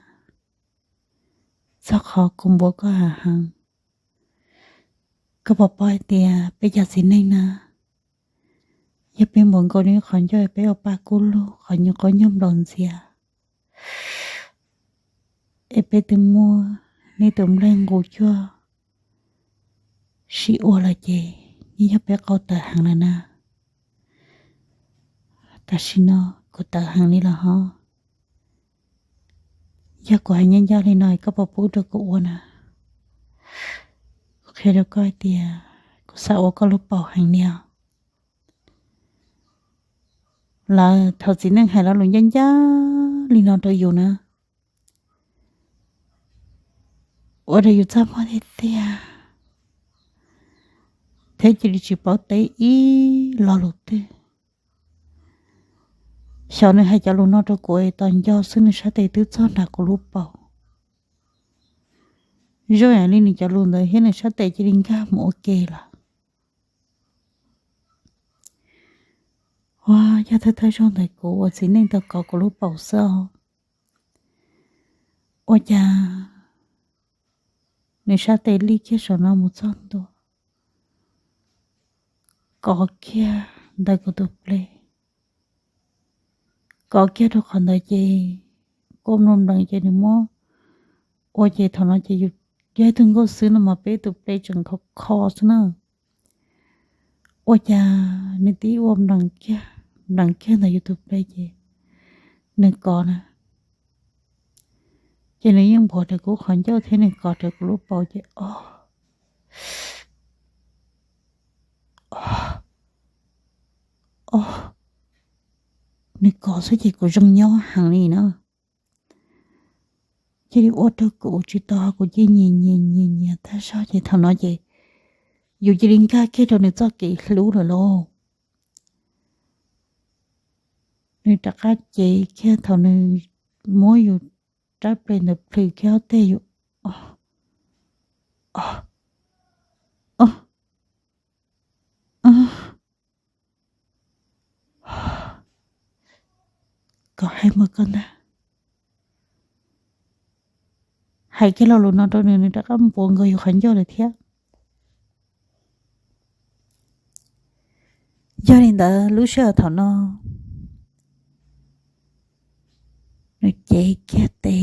txog qhov kuv npuav koj heev heev. Koj puas paub hais tias peb cov txiv neej na, yog peb npuav nkaus nws qhov ncauj peb ua pa kub lug qhov nyuag qaub ncaug nplaum ntxiag, es peb twb muab nej tus nplaig nqus cuag sib ua lawm ces yeej yog peb qau tawv heev lawm na. Tam sim no kuv tawv heev li los ho, yog kuv hais ncaj ncaj li no koj puas pub rau kuv ua na? Kuv qhia rau koj hais tias kuv xav ua koj lub paum heev li os. Lawv thaum txiv neej hais lo lus ncaj ncaj li no rau yus na, ua rau yus txaj muag tiag tiag, thiab cia li tsis paub teb ib lo lus twg. Xyov nws hais cov lus no rau kuv es tos nco xwb nws sab tes twb txog nram kuv lub paum. Zoo yam li nws cov lus ntawd thiab nws sab tes cia li nkag mus ua ke lawm. Ua, yog thawj thawj zaug ntawd kuv ua txiv neej tau kov kuv lub paum xwb os. Ua cas nws sab tes lij kiag saum no mus txog ntua, kov kiag ntawm kuv tus pleg, kov kiag rau qhov ntawd ces kuj mloog nplees ces nws muab ua ces thaum no ces yus yog ib tug nkauj xwb no mas peb tus pleg tseem kho kho xwb na. Ua cas nws tib ua nplees kiag, nplees kiag ntawm yus tus pleg ces nws kov na, ces nws yeej npuav raws kuv qhov ncauj thiab nws kov raws kuv lub paum ces o, o, o, nws kov xwb ces kuv zoo nyob heev li na. Cia li ua rau kuv tsis tau, kuv cia li nyiam nyiam nyiam nyiam tag zog ces thaum no ces yus cia li nkag kiag rau nws txoj kev hlub lawm lauj. Nws rov qab cev kiag thaum nws muab yus rab pleg ntawd plhws kiag ob teg yus, o, o, o, kom hais mus koj ntag. Hais kiag lo lus no rau nws, nws rov qab npuav nkaus yus qhov ncauj lawm thiab. Yog li ntawd lub sij hawm thaum no nws cev kiag tes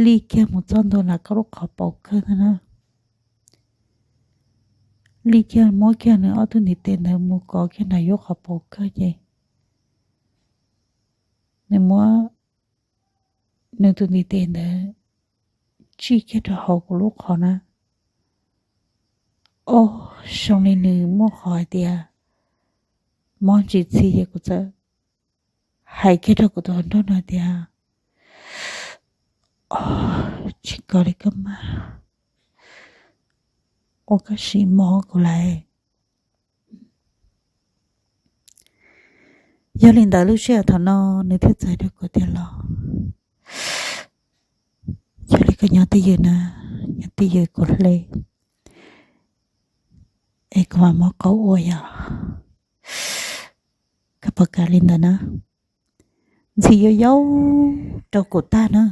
lij kiag mus txog ntua nram koj lub qhov paum kawg ntag na. Lij kiag muab kiag nws ob tug ntiv tes ntawd mus kov kiag nram yus qhov paum kawg ces nws muab nws tus ntiv tes ntawd tsij kiag rau hauv kuv lub qhov na. O, zoo li nws muaj qhov hais tias mob ntsis txhi ces kuv txawm hais kiag rau kuv tus hluas nraug no tias, o, tsis kov li koj mas, ua koj sim mob kuv lawm. Yog li ntawd lub sij hawm thaum no nws thiaj txais rau kuv tias los, yog li koj nyob twj ywm na, nyob twj ywm kuv hle, es kuv mam muab qau ua yom. Koj puas kam li ntawd na? Ntxhi yau yau rau kuv tag na.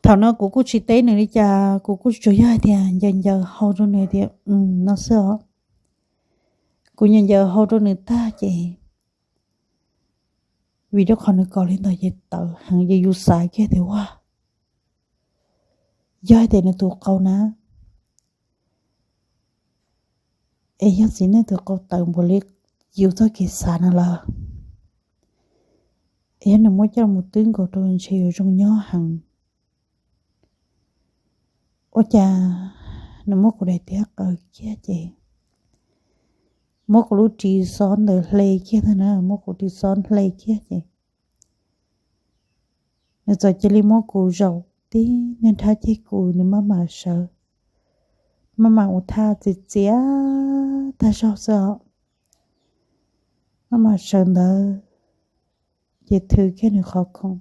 Thaum no kuv kuj tsis teb nws li cas, kuv kuj tsuas yog hais tias ncaws ncaws hau rau nws tias no xwb os. Kuv nyaum ncaws hau rau nws tag ces, vim rau qhov nws kos li ntawd ces tawv heev ces yus xav kiag tias ua, yog hais tias nws tus qau na, es yog txiv neej tus qau tawv npaum li yus txoj kev xav no lawm, es yog nws muab coj mus twb nkaus rau ntshe yuav zoo nyob heev. Ua cas nws muab kuv daim tiab qaws kiag ces, muab kuv lub ris xob ntawd hle kiag ntag na, muab kuv ris xob hle kiag ces, nws txawm cia li muab kuv zaum tib niag nrhab ceg kuv, nws maj mam sawv, maj mam ua thaj txias txias tag zog xwb os. Maj mam sawv ntawd ces thwv kiag nws qhov khoom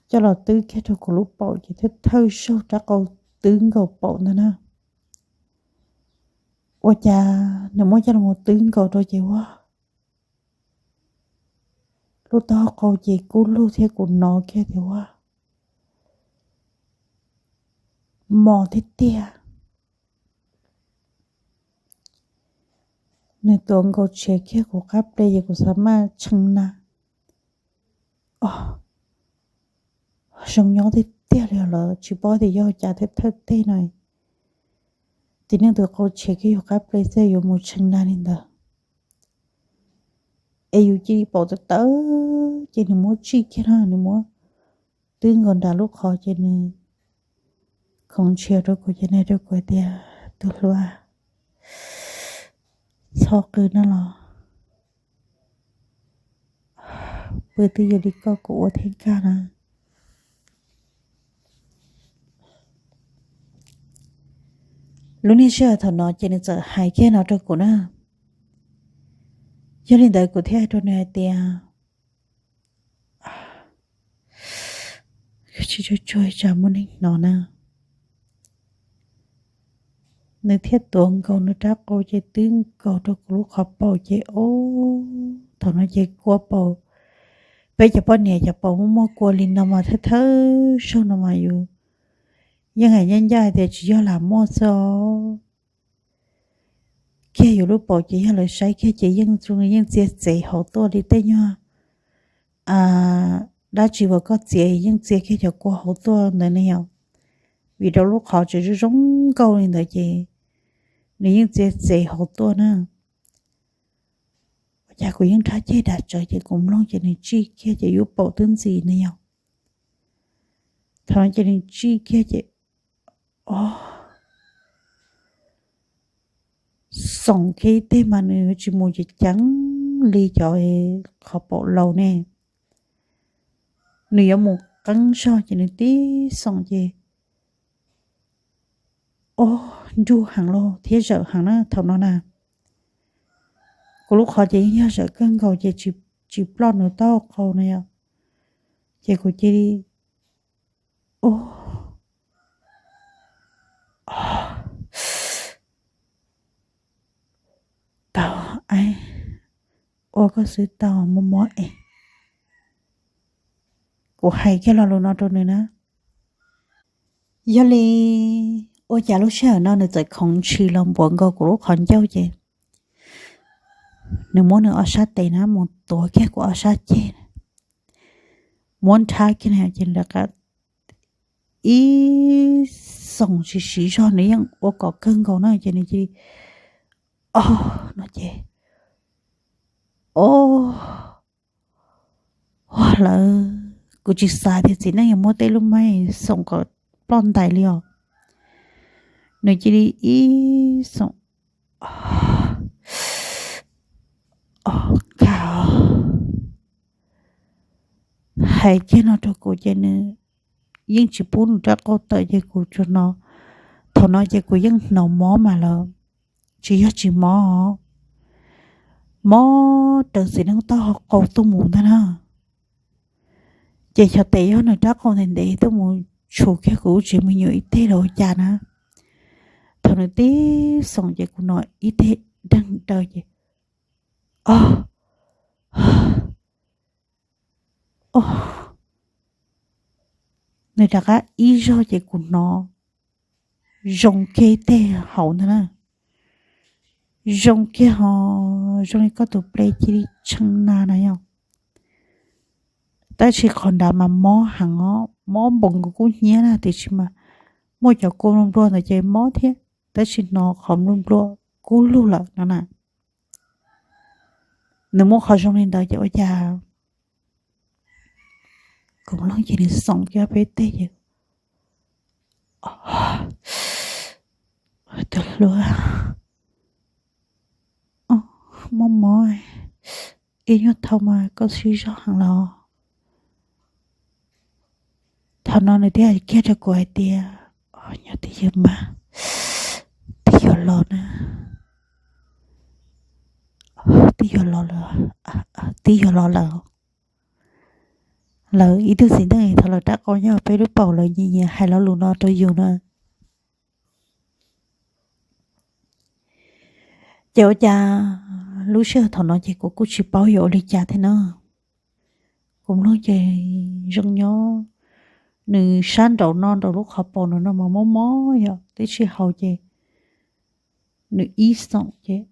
coj los twb kiag rau kuv lub paum ces thiaj thawj zaug rab qau twb nkaus paum ntag na. Ua cas nws muab coj los twb nkaus rau ces ua, lub taub hau qau ces kub lug thiab kuv hnov kiag tias ua, mos tiag tiag. Nws tuav nkaus tshiav kiag kuv qab ple ces kuv xav maj tshee na. Os, zoo nyob tiag tiag li lawm, tsis paub tias yog cas thiaj thawj teg no, txiv neej tus qau tshiav kiag yus qab ple xwb yuav mus tshee na li ntawd. Es yus cia li paum tawv tawv ces nws muab tsij kiag na, nws muab twb nkaus nram lub qhov ces nws khoov ntshis rau kuv ces nws hais rau kuv tias, tus hluas, txhob qw no los, pw twb yog li koj kuv ua thiab kag na. Lub niag sij hawm thaum no ces nws txawm hais kiag no rau kuv na. Yog li ntawd kuv thiaj hais rau nws hais tias, tsis tsuag tsuag tsam muaj neeg hnov na. Nws thiaj tuav nkaus nws rab qau ces twb nkaus rau kuv lub qhov paum ces, o, thaum no ces kua paum. Peb cov poj niam cov paum muaj muaj kua li no mas thawj thawj zaug no mas yus yeej hais ncaj ncaj hais tias tsis yog lam muaj xwb os. Kiag yus lub paum ces yog lawv saib kiag ces yeej zoo yeej txia txev hauv tuaj li tej nyuag dab tsi uas koj txiav yeej txia kiag cov kua hauv tuaj ntawd ne yom. Vim rau lub qhov tseem zoo zoo nkauj li ntawd ces nws yeej txia txev hauv tuaj na. Ua cas kuv yeej nrhab ceg dag tsawv ces kuv mloog ces nws tsij kiag ces yus paum twb ntxim ne yom. Thaum no ces nws tsij kiag ces, o, xoom kiag ib teg mas nws yuav tsis mus ceev ceev li cov qhov paum laus ne. Nws yuav mus qeeb zog ces nws tib xoom ces, o, nruj heev lauj thiab zawm heev na thaum no na. Kuv lub qhov ces yeej yog zawm kawg nkaus ces tsis ploj nws taub hau qau na yom. Ces kuv cia li, o, tau, ua koj xwb tau, mob mob es. Kuv hais kiag lo lus no rau nws na. Yog li ua cas lub sij hawm no nws txawm khoov ntshis los npuav nkaus kuv lub qhov ncauj ces nws muab nws ob sab tes na mus tuav kiag kuv ob sab ceg, muab nrhab kiag na ces nws rov qab ib xoom siv siv zog nws yeej ua kom kawg nkaus na ces nws cia li, o, no ces, o, ua lawm, kuv tsis xav tias txiv neej yuav muab tej lub maib xoom kom ploj ntais li os. Nws cia li ib xoom, o, kag, hais kiag no rau kuv ces nws yeej tsis pub nws rab qau tawm ces kuv tsuas hnov, thaum no ces kuv yeej hnov mob mas lawm, tsis yog tsis mob, mob raws txiv neej taub hau qau tuaj mus ntag na. Ces xyov tes yog nws rab qau ntev ntev tuaj mus tshum kiag kuv lub tsev me nyuam ib teg los ua cas na. Thaum nws tib xoom ces kuv hnov ib teg deeg daws ces, o, o, nws rov qab ib zog ces kuv hnov zoo kiag ib teg hauv ntag na. zoo kiag ho zoo li koj tus ple cia li tshee na na yom. Tab sis qhov nrad mas mob heev os, mob npaum nkaus kub hnyiab na, tiam sis mas muaj cov kua nplua nplua ntawd ces mob thiab, tab sis hnov qhov nplua nplua kub lug lawm no na. Nws muaj qhov zoo li ntawd ces ua cas kuv mloog ces nws xoom kiag peb teg ces, tus hluas, mob mob, ib nyuag thaum mas koj siab zog heev los. Thaum no nws thiaj hais kiag rau kuv hais tias, nyob twj ywm mas, twb yuav los na, twb yuav los lawm, twb yuav los lawm. Lawv ib tug txiv neej thaum lawv rab qau nyob peb lub paum lawv nyiam nyiam hais lo lus no rau yus na. Ces ua cas lub sij hawm thaum no ces kuv kuj tsis paub yuav ua li cas thiab na. Kuv mloog ces zoo nyob, nws sab nraum no nraum lub qhov paum no no mas mob mob yom, tib si haus ces nws ib xoom ces,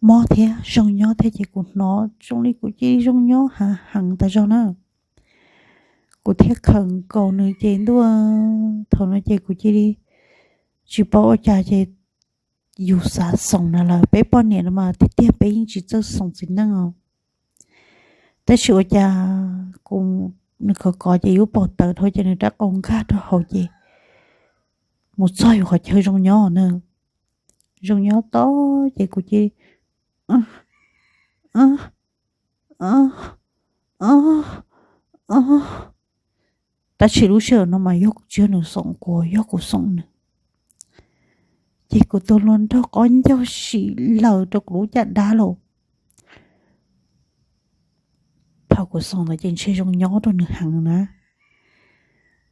mob thiab zoo nyob thiab ces kuv hnov zoo li kuv cia li zoo nyob heev heev tas zog na. Kuv thiaj khawm nkaus nws ces ntuj, thaum no ces kuv cia li tsis paub ua cas ces yus xav xoom na lawm, peb poj niam no mas tiag tiag peb yeej tsis txawj xoom txiv neej os. Tab sis ua cas kuv, nws khov kov ces yus paum tawv dhau ces nws rab qau nkag rau hauv ces mus txog yus qhov chaw zoo nyob na, zoo nyob tod ces kuv cia li Tab sis lub sij hawm no mas yog kuv tsis yog nws xoom kuv, yog kuv xoom nws, ces kuv tus hluas nraug qhov ncauj sim laws rau kuv lub caj dab lauj. Thaum kuv xoom ntawd ces ntshe zoo nyob rau nws heev na,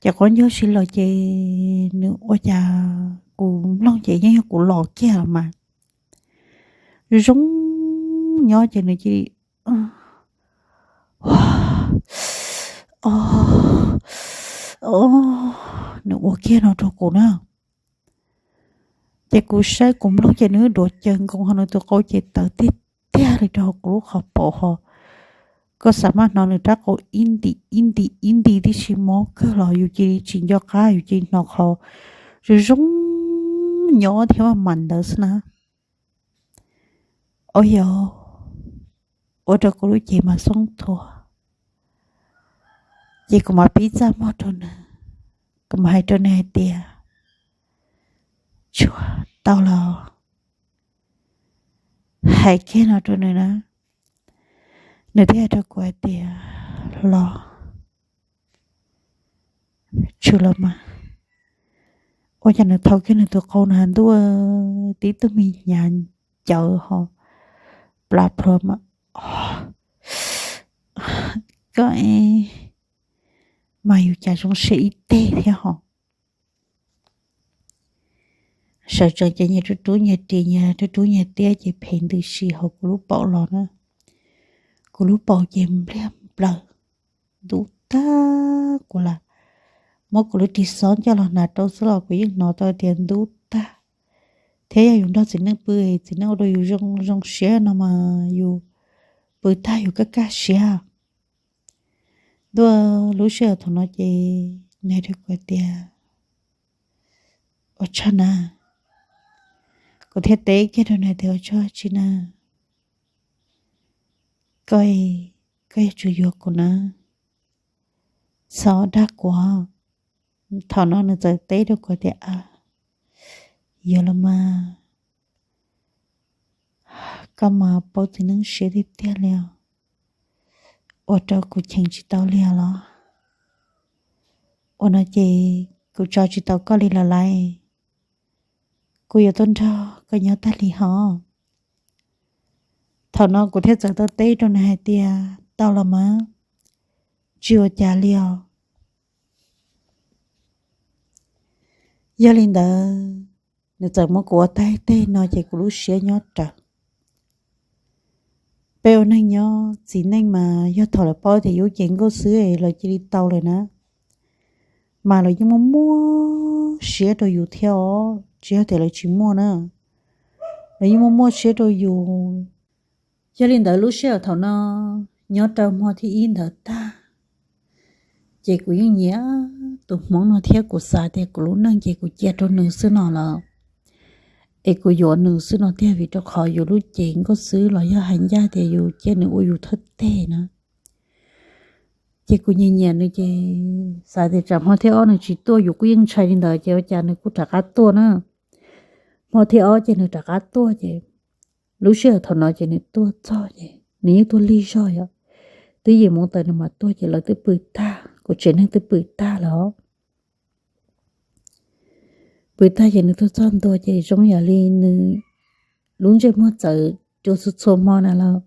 ces qhov ncauj sim laws ces nws ua cas kuv mloog ces yeej yog kuv los kiag los mas zoo nyob ces nws cia li nws ua kiag no rau kuv na. Ces kuv saib kuv mloog ces nws duav caws nkoos ho nws tus qau ces tawv tiag tiag li rau kuv lub qhov paum ho. Koj xav maj hnov nws rab qau ib ntim ib ntim ib ntim tib si mob kawg los yus cia li tsis nco qab, yus cia li hnov qhov zoo zoo nyob thiab mas ntawd xwb na. Ua yog ua rau kuv lub cev mas xoob thuav, ces kuv mam pib txaj muag rau nws, kuv mam hais rau nws hais tias, tsuag tau los, hais kiag no rau nws na. Nws thiaj hais rau kuv hais tias, los, tshwm los mas. Ua cas nws thau kiag nws tus qau na ntuj, tib tug me hnyav ncawv ho plas plhuav mas, koj e, mas yus cas zoo siab ib teg thiab ho. Sawv tsees ces nyias rub rub nyias ris, nyias rub rub nyias tiab ces phem ntws si hauv kuv lub paum los na. Kuv lub paum ces npliag nplaws, ntub tag kuv lawm. Muab kuv lub ris xob coj los hnav rau xwb los kuv yeej hnov tau tias ntub tag. Thiab yog yus nrog txiv neej pw, txiv neej ua rau yus zoo zoo siab no mas yus pw tag yus kaj kaj siab. Ntuj, lub sij hawm thaum no ces nws hais rau kuv tias, ua tsaug na. Kuv thiaj teb kiag rau nws tias, ua tsaug tsi na, koj, koj yuav tsum yuav kuv na, txhob dag kuv. Thaum no nws txawm teb rau kuv tias, yuav los mas, koj mas paub txiv neej siab tiag tiag li os, ua rau kuv cheem tsis tau li os los. Ua no ces kuv tso tsis tau koj li lawm lauj, kuv yuav tuaj nrog koj nyob tag li hos. Thaum no kuv thiaj txawm tau teb rau nws hais tias, tau los mas, tsis ua cas li os. Yog li ntawd, nws txawm muab kuv ua tag teg no ces kuv lub siab nyob raws. Peb ua neeg nyob txiv neej mas yog thaum lawv paub tias yus cev nkauj xwb es lawv cia li tau lawm na, mas lawv yeej muaj muaj siab rau yus thiab os, tsis yog tias lawv tsis muaj na, lawv yeej muaj muaj siab rau yus. Yog li ntawd lub sij hawm thaum no nyob rau hmo thib ib ntawd tag, ces kuv yeej nyiam tus hmoob no thiab kuv xav tias kuv lub neej ces kuv cia rau nws xwb no lawm, es kuv yuav nws xwb no tiag, vim rau qhov yus lub cev nkauj xwb los yog hais ncaj tias yus cia nws ua yus thawj teg na. Ces kuv nyiam nyiam nws ces xav tias tsam hmo thib ob nws tsis tuaj, yus kuj yeej ntshai li ntawd ces ua cas nws kuj rov qab tuaj na. Hmo thib ob ces nws rov qab tuaj ces lub sij hawm thaum no ces nws tuaj txog ces nws yeej tuaj lig zog yom, twb yim moo tawm nws mam tuaj ces lawv twb pw tag, kuv tsev neeg twb pw tag lawm os. Pw tag ces nws tuaj txog ntua ces zoo yam li nws lub ntsej muag txawm cua txhua txhua hmo na los.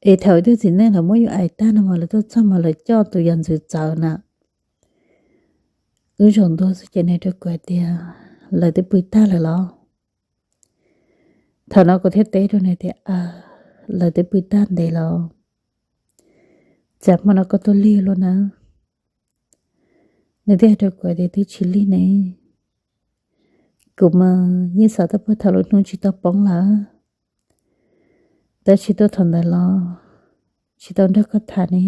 Es thaum ib tug txiv neej lawv muab yus aim tag no mas lawv tuaj txog mas lawv coj tus yam ntxwv txawv na. Wb zaum ntua xwb ces nws rau kuv hais tias, lawv twb pw tag lawm los? Thaum no kuv thiaj teb rau nws tias, lawv twb pw tag ntev los, tsam hmo no koj tuaj lig luaj na. Nws thiaj hais rau kuv tias twb tsis lig ne. Kuv mas yeej xav tau puag thaum lub hnub tsis tau poob lawm, tab sis tuaj thaum ntawd los tsis tau nrog koj tham ne,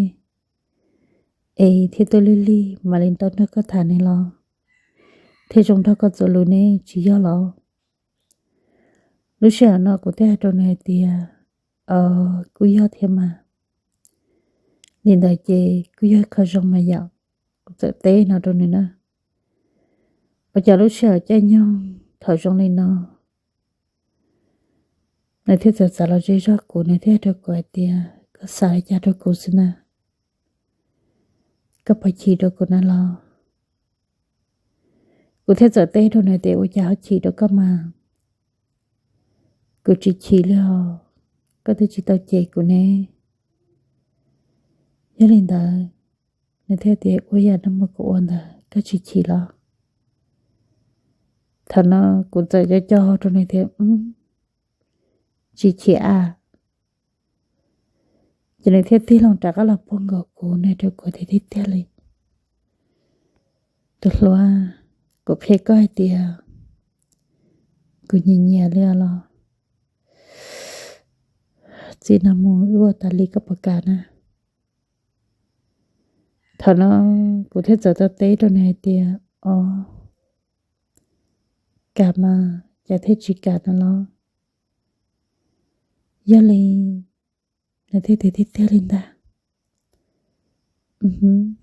es thiaj tuaj lig lig mam li tau nrog koj tham ne los, thiaj zoo nrog koj txuas lus ne, tsis yog los? Lub sij hawm no kuv thiaj hais rau nws hais tias, kuj yog thiab mas, li ntawd ces kuj yog ib qho zoo mas yom. Kuv txawm teb no rau nws na, ua cas lub sij hawm caij nyoog thaum zoo li no nws thiaj txawm txav los ze zog kuv, nws thiaj hais rau kuv hais tias, koj xav li cas rau kuv xwb na? Koj puas chim rau kuv na los? Kuv thiaj txawm teb rau nws tias, ua cas ho chim rau koj mas? Kuv tsis chim li os, koj twb tsis tau cem kuv ne. Yog li ntawd, nws thiaj tias, ua yam no mas kuv ua ntawd koj tsis chim los? Thaum no kuv txawm co co rau nws tias, tsis chim a. Ces nws thiaj tig loo rov qab los puag nkaus kuv, nws rau kuv tias, tiag tiag li, tus hluas, kuv qhia koj hais tias kuv nyiam nyiam li os los, txij no mus wb ua tas li koj puas kam na? Thaum no kuv thiaj txawm tau teb rau nws hais tias, o, kam mas, cas thiaj tsis kam no los? Yog li, nws thiaj tias, tiag tiag li ntag.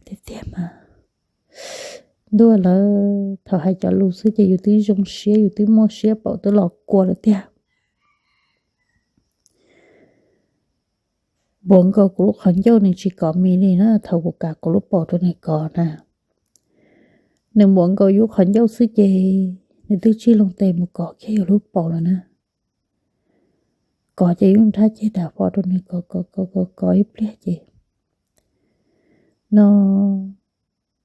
Tiag tiag mas, ntuj lawm, thaum hais cov lus xwb ces yus twb zoo siab, yus twb muaj siab paum twb los kua lawm tiag. Npuav nkaus kuv lub qhov ncauj nws tsis kov mis li na, thaum kuv kav kuv lub paum rau nws kov na. Nws npuav nkaus yus qhov ncauj xwb ces nws twb tsij loo tes mus kov kiag yus lub paum lawm na. Kov ces yus nrhab ceg dav fo rau nws kov kov kov kov kov ib pliag ces no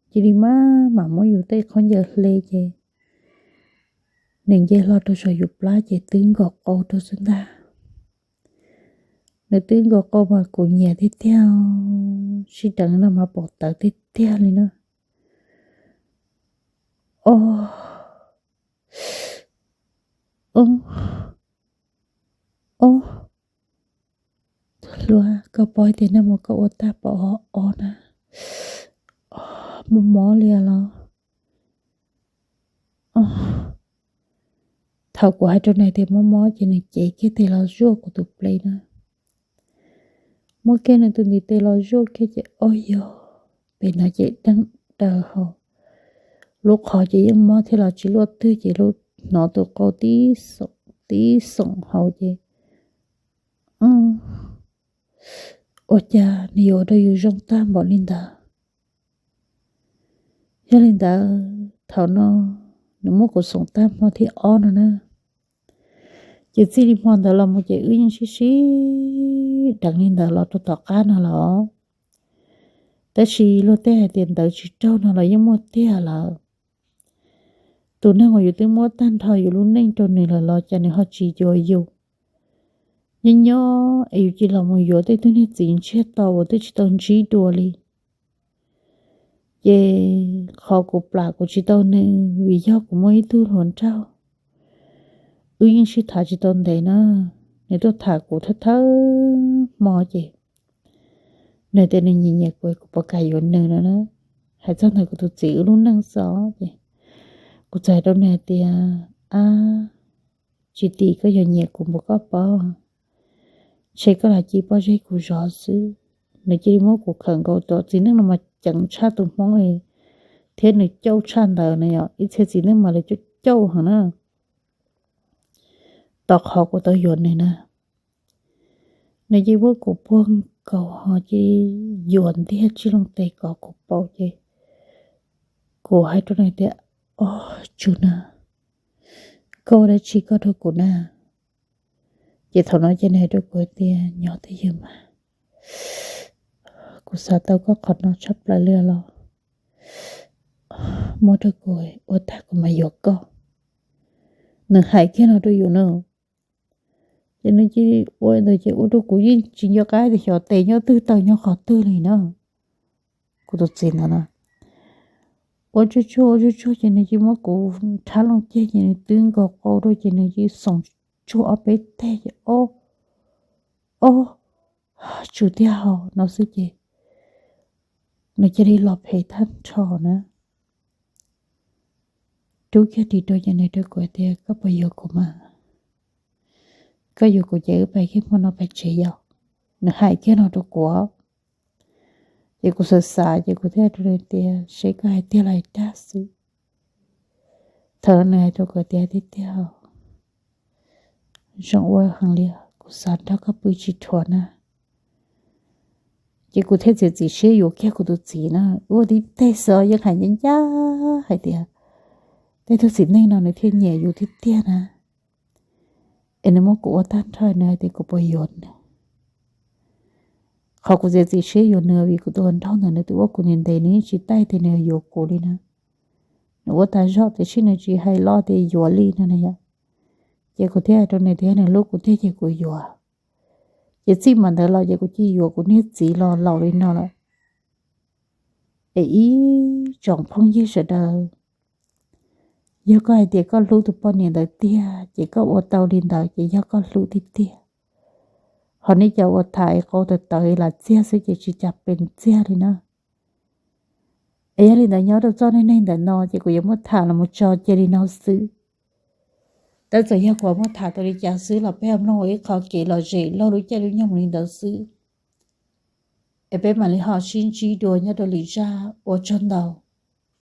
cia li maj mam muab yus tej khaub ncaws hle ces nws nce hlo rau saum yus plab ces twb nkaus qau rau xwb ntag. Nws twb nkaus qau mas kuv nyiam tiag tiag, sib deev no mas pom tawv tiag tiag li na. O, o, o, tus hluas, koj paub tias nag hmo koj ua tag paum o na, mob mob li los? Thaum kuv hais rau nws tias mob mob ces nws cev kiag tes los zuaj kuv tus ples na. Muab kiag nws tus ntiv tes los zuaj kiag ces o yog, pem no ces deeg daws hau, lub qhov ces yeej mob thiab los tsis luaj twg ces lub hnov tus qau tib xoom tib xoom hauv ces ua cas nws yuav ua rau yus zoo tag npaum li ntawd. Yog li ntawd thaum no nws muab kuv xoom tag hmo thib ob no na, ces txij li hmo ntawd los mus ces wb yeej sib sib deev li ntawd los rau tom qab no los. Tab sis luag tej hais tias ntawd tsis raug no los yeej muaj tiag lawm. tus neeg uas yus twb muab tag nrho yus lub neej rau nws lawm los cas nws ho tsis yuav yus. Nyob nyob es yus cia li los mus yuav tej tug niag txiv ntsiag to uas twb tsis tau ntsib dua li. Ces qhov kuv plam kuv tsis tau nws vim yog kuv muaj ib tug hluas nraug, wb yeej sib tham tsis tau ntev na. Nws tuaj tham kuv thawj thawj hmo ces nws tias nws nyiam nyiam kuv, kuv puas kam yuav nws no na. Hais txog ntawm kuv tus txiv wb lub neej xwb ces kuv txawm hais rau nws hais tias, ab, tsis tim koj yuav nyiam kuv npaum koj paub, ntshe koj lam cia pob zeb kuv zov xwb. Nws cia li muab kuv khawm nkaus, tus txiv neej no mas ceev tshaj tus Hmoob li, thiab nws cauj tshaj ntawd na yom, ib txhia txiv neej mas lawv cauj cauj heev na. Tau qhov kuv tau yuav nws na, nws cia li muab kuv puag nkaus ho cia li yuam ntiag tsij loo tes kom kuv paum ces kuv hais rau nws tias, ob, tsum na, koj ua dab tsi koj rau kuv na? Ces thaum no ces nws hais rau kuv tias, nyob twj ywm mas, kuv xav tau koj qhov no tshaj plaws li los, muab rau kuv, ua tag kuv mam yuav koj. Nws hais kiag no rau yus na. Ces nws cia li ua ntawd ces ua rau kuv yeej tsis nco qab tias xyov tes nyob twg taw nyob qhov twg li na. Kuv tus txiv ntawd na, ua tsuag tsuag ua tsuag tsuag ces nws cia li muab kuv rhab loo ceg ces nws twb nkaus qau rau ces nws cia li xoom tsuag ob peb teg ces, ob, ob, tsum tiag hos no xwb ces nws cia li los phem tag nrho na. Rub kiag ris rau ces nws rau kuv tias, koj puas yuav kuv mas? Koj yuav kuv ces wb pais kiag hmo no pais tsev yom. Nws hais kiag no rau kuv. Ces kuv xav xav ces kuv thiaj rau nws tias, seb koj hais tiag los hais dag xwb. Thaum no nws hais rau kuv tias, tiag tiag, zoo ua heev li, kuv xav nrog koj pw tsis dhuav na. Ces kuv thiaj txiav txim siab yuav kiag kuv tus txiv na. Ua tib teg xwb yeej hais ncaj ncaj hais tias, tej tug txiv neej no nws thiaj nyiam yus tiag tiag na. Es nws muab kuv ua tag nrho nws hais tias kuv puas yuav nws. Qhov kuv txiav txim siab yuav nws vim kuv tus hluas nraug ntawd nws twb ua kuv ntev ntev nws yeej tsis taij tias nws yuav kuv li na. Nws ua tas zog tiam sis nws tsis hais los tias yuav li no na yom. Ces kuv thiaj hais rau nws tias nws hlub kuv tiag ces kuv yuav. Ces txij mas ntawd los ces kuv cia yuav kuv niag txiv los laus li no lawm. Es ib tsoom phooj ywg sawv daws, yog koj hais tias koj hlub tus poj niam ntawd tiag ces koj ua tau li ntawd ces yog koj hlub tiag tiag. Ho nej cov uas tham es qau tawv tawv lam txiag xwb ces tsis cas pes txiag li na. Es yog li ntawd nyob rau txoj neej neeg ntawm no ces kuv yuav muab tham los mus tso cia li no xwb. Tab txawm yog kuv muab tham tau li cas xwb los peb ho mloog ua ib qho kev lom zem laug lub caij lub nyoog mus li ntawd xwb. Es peb mam li ho sib ntsib dua nyob rau lwm zaj, ua tsaug ntau.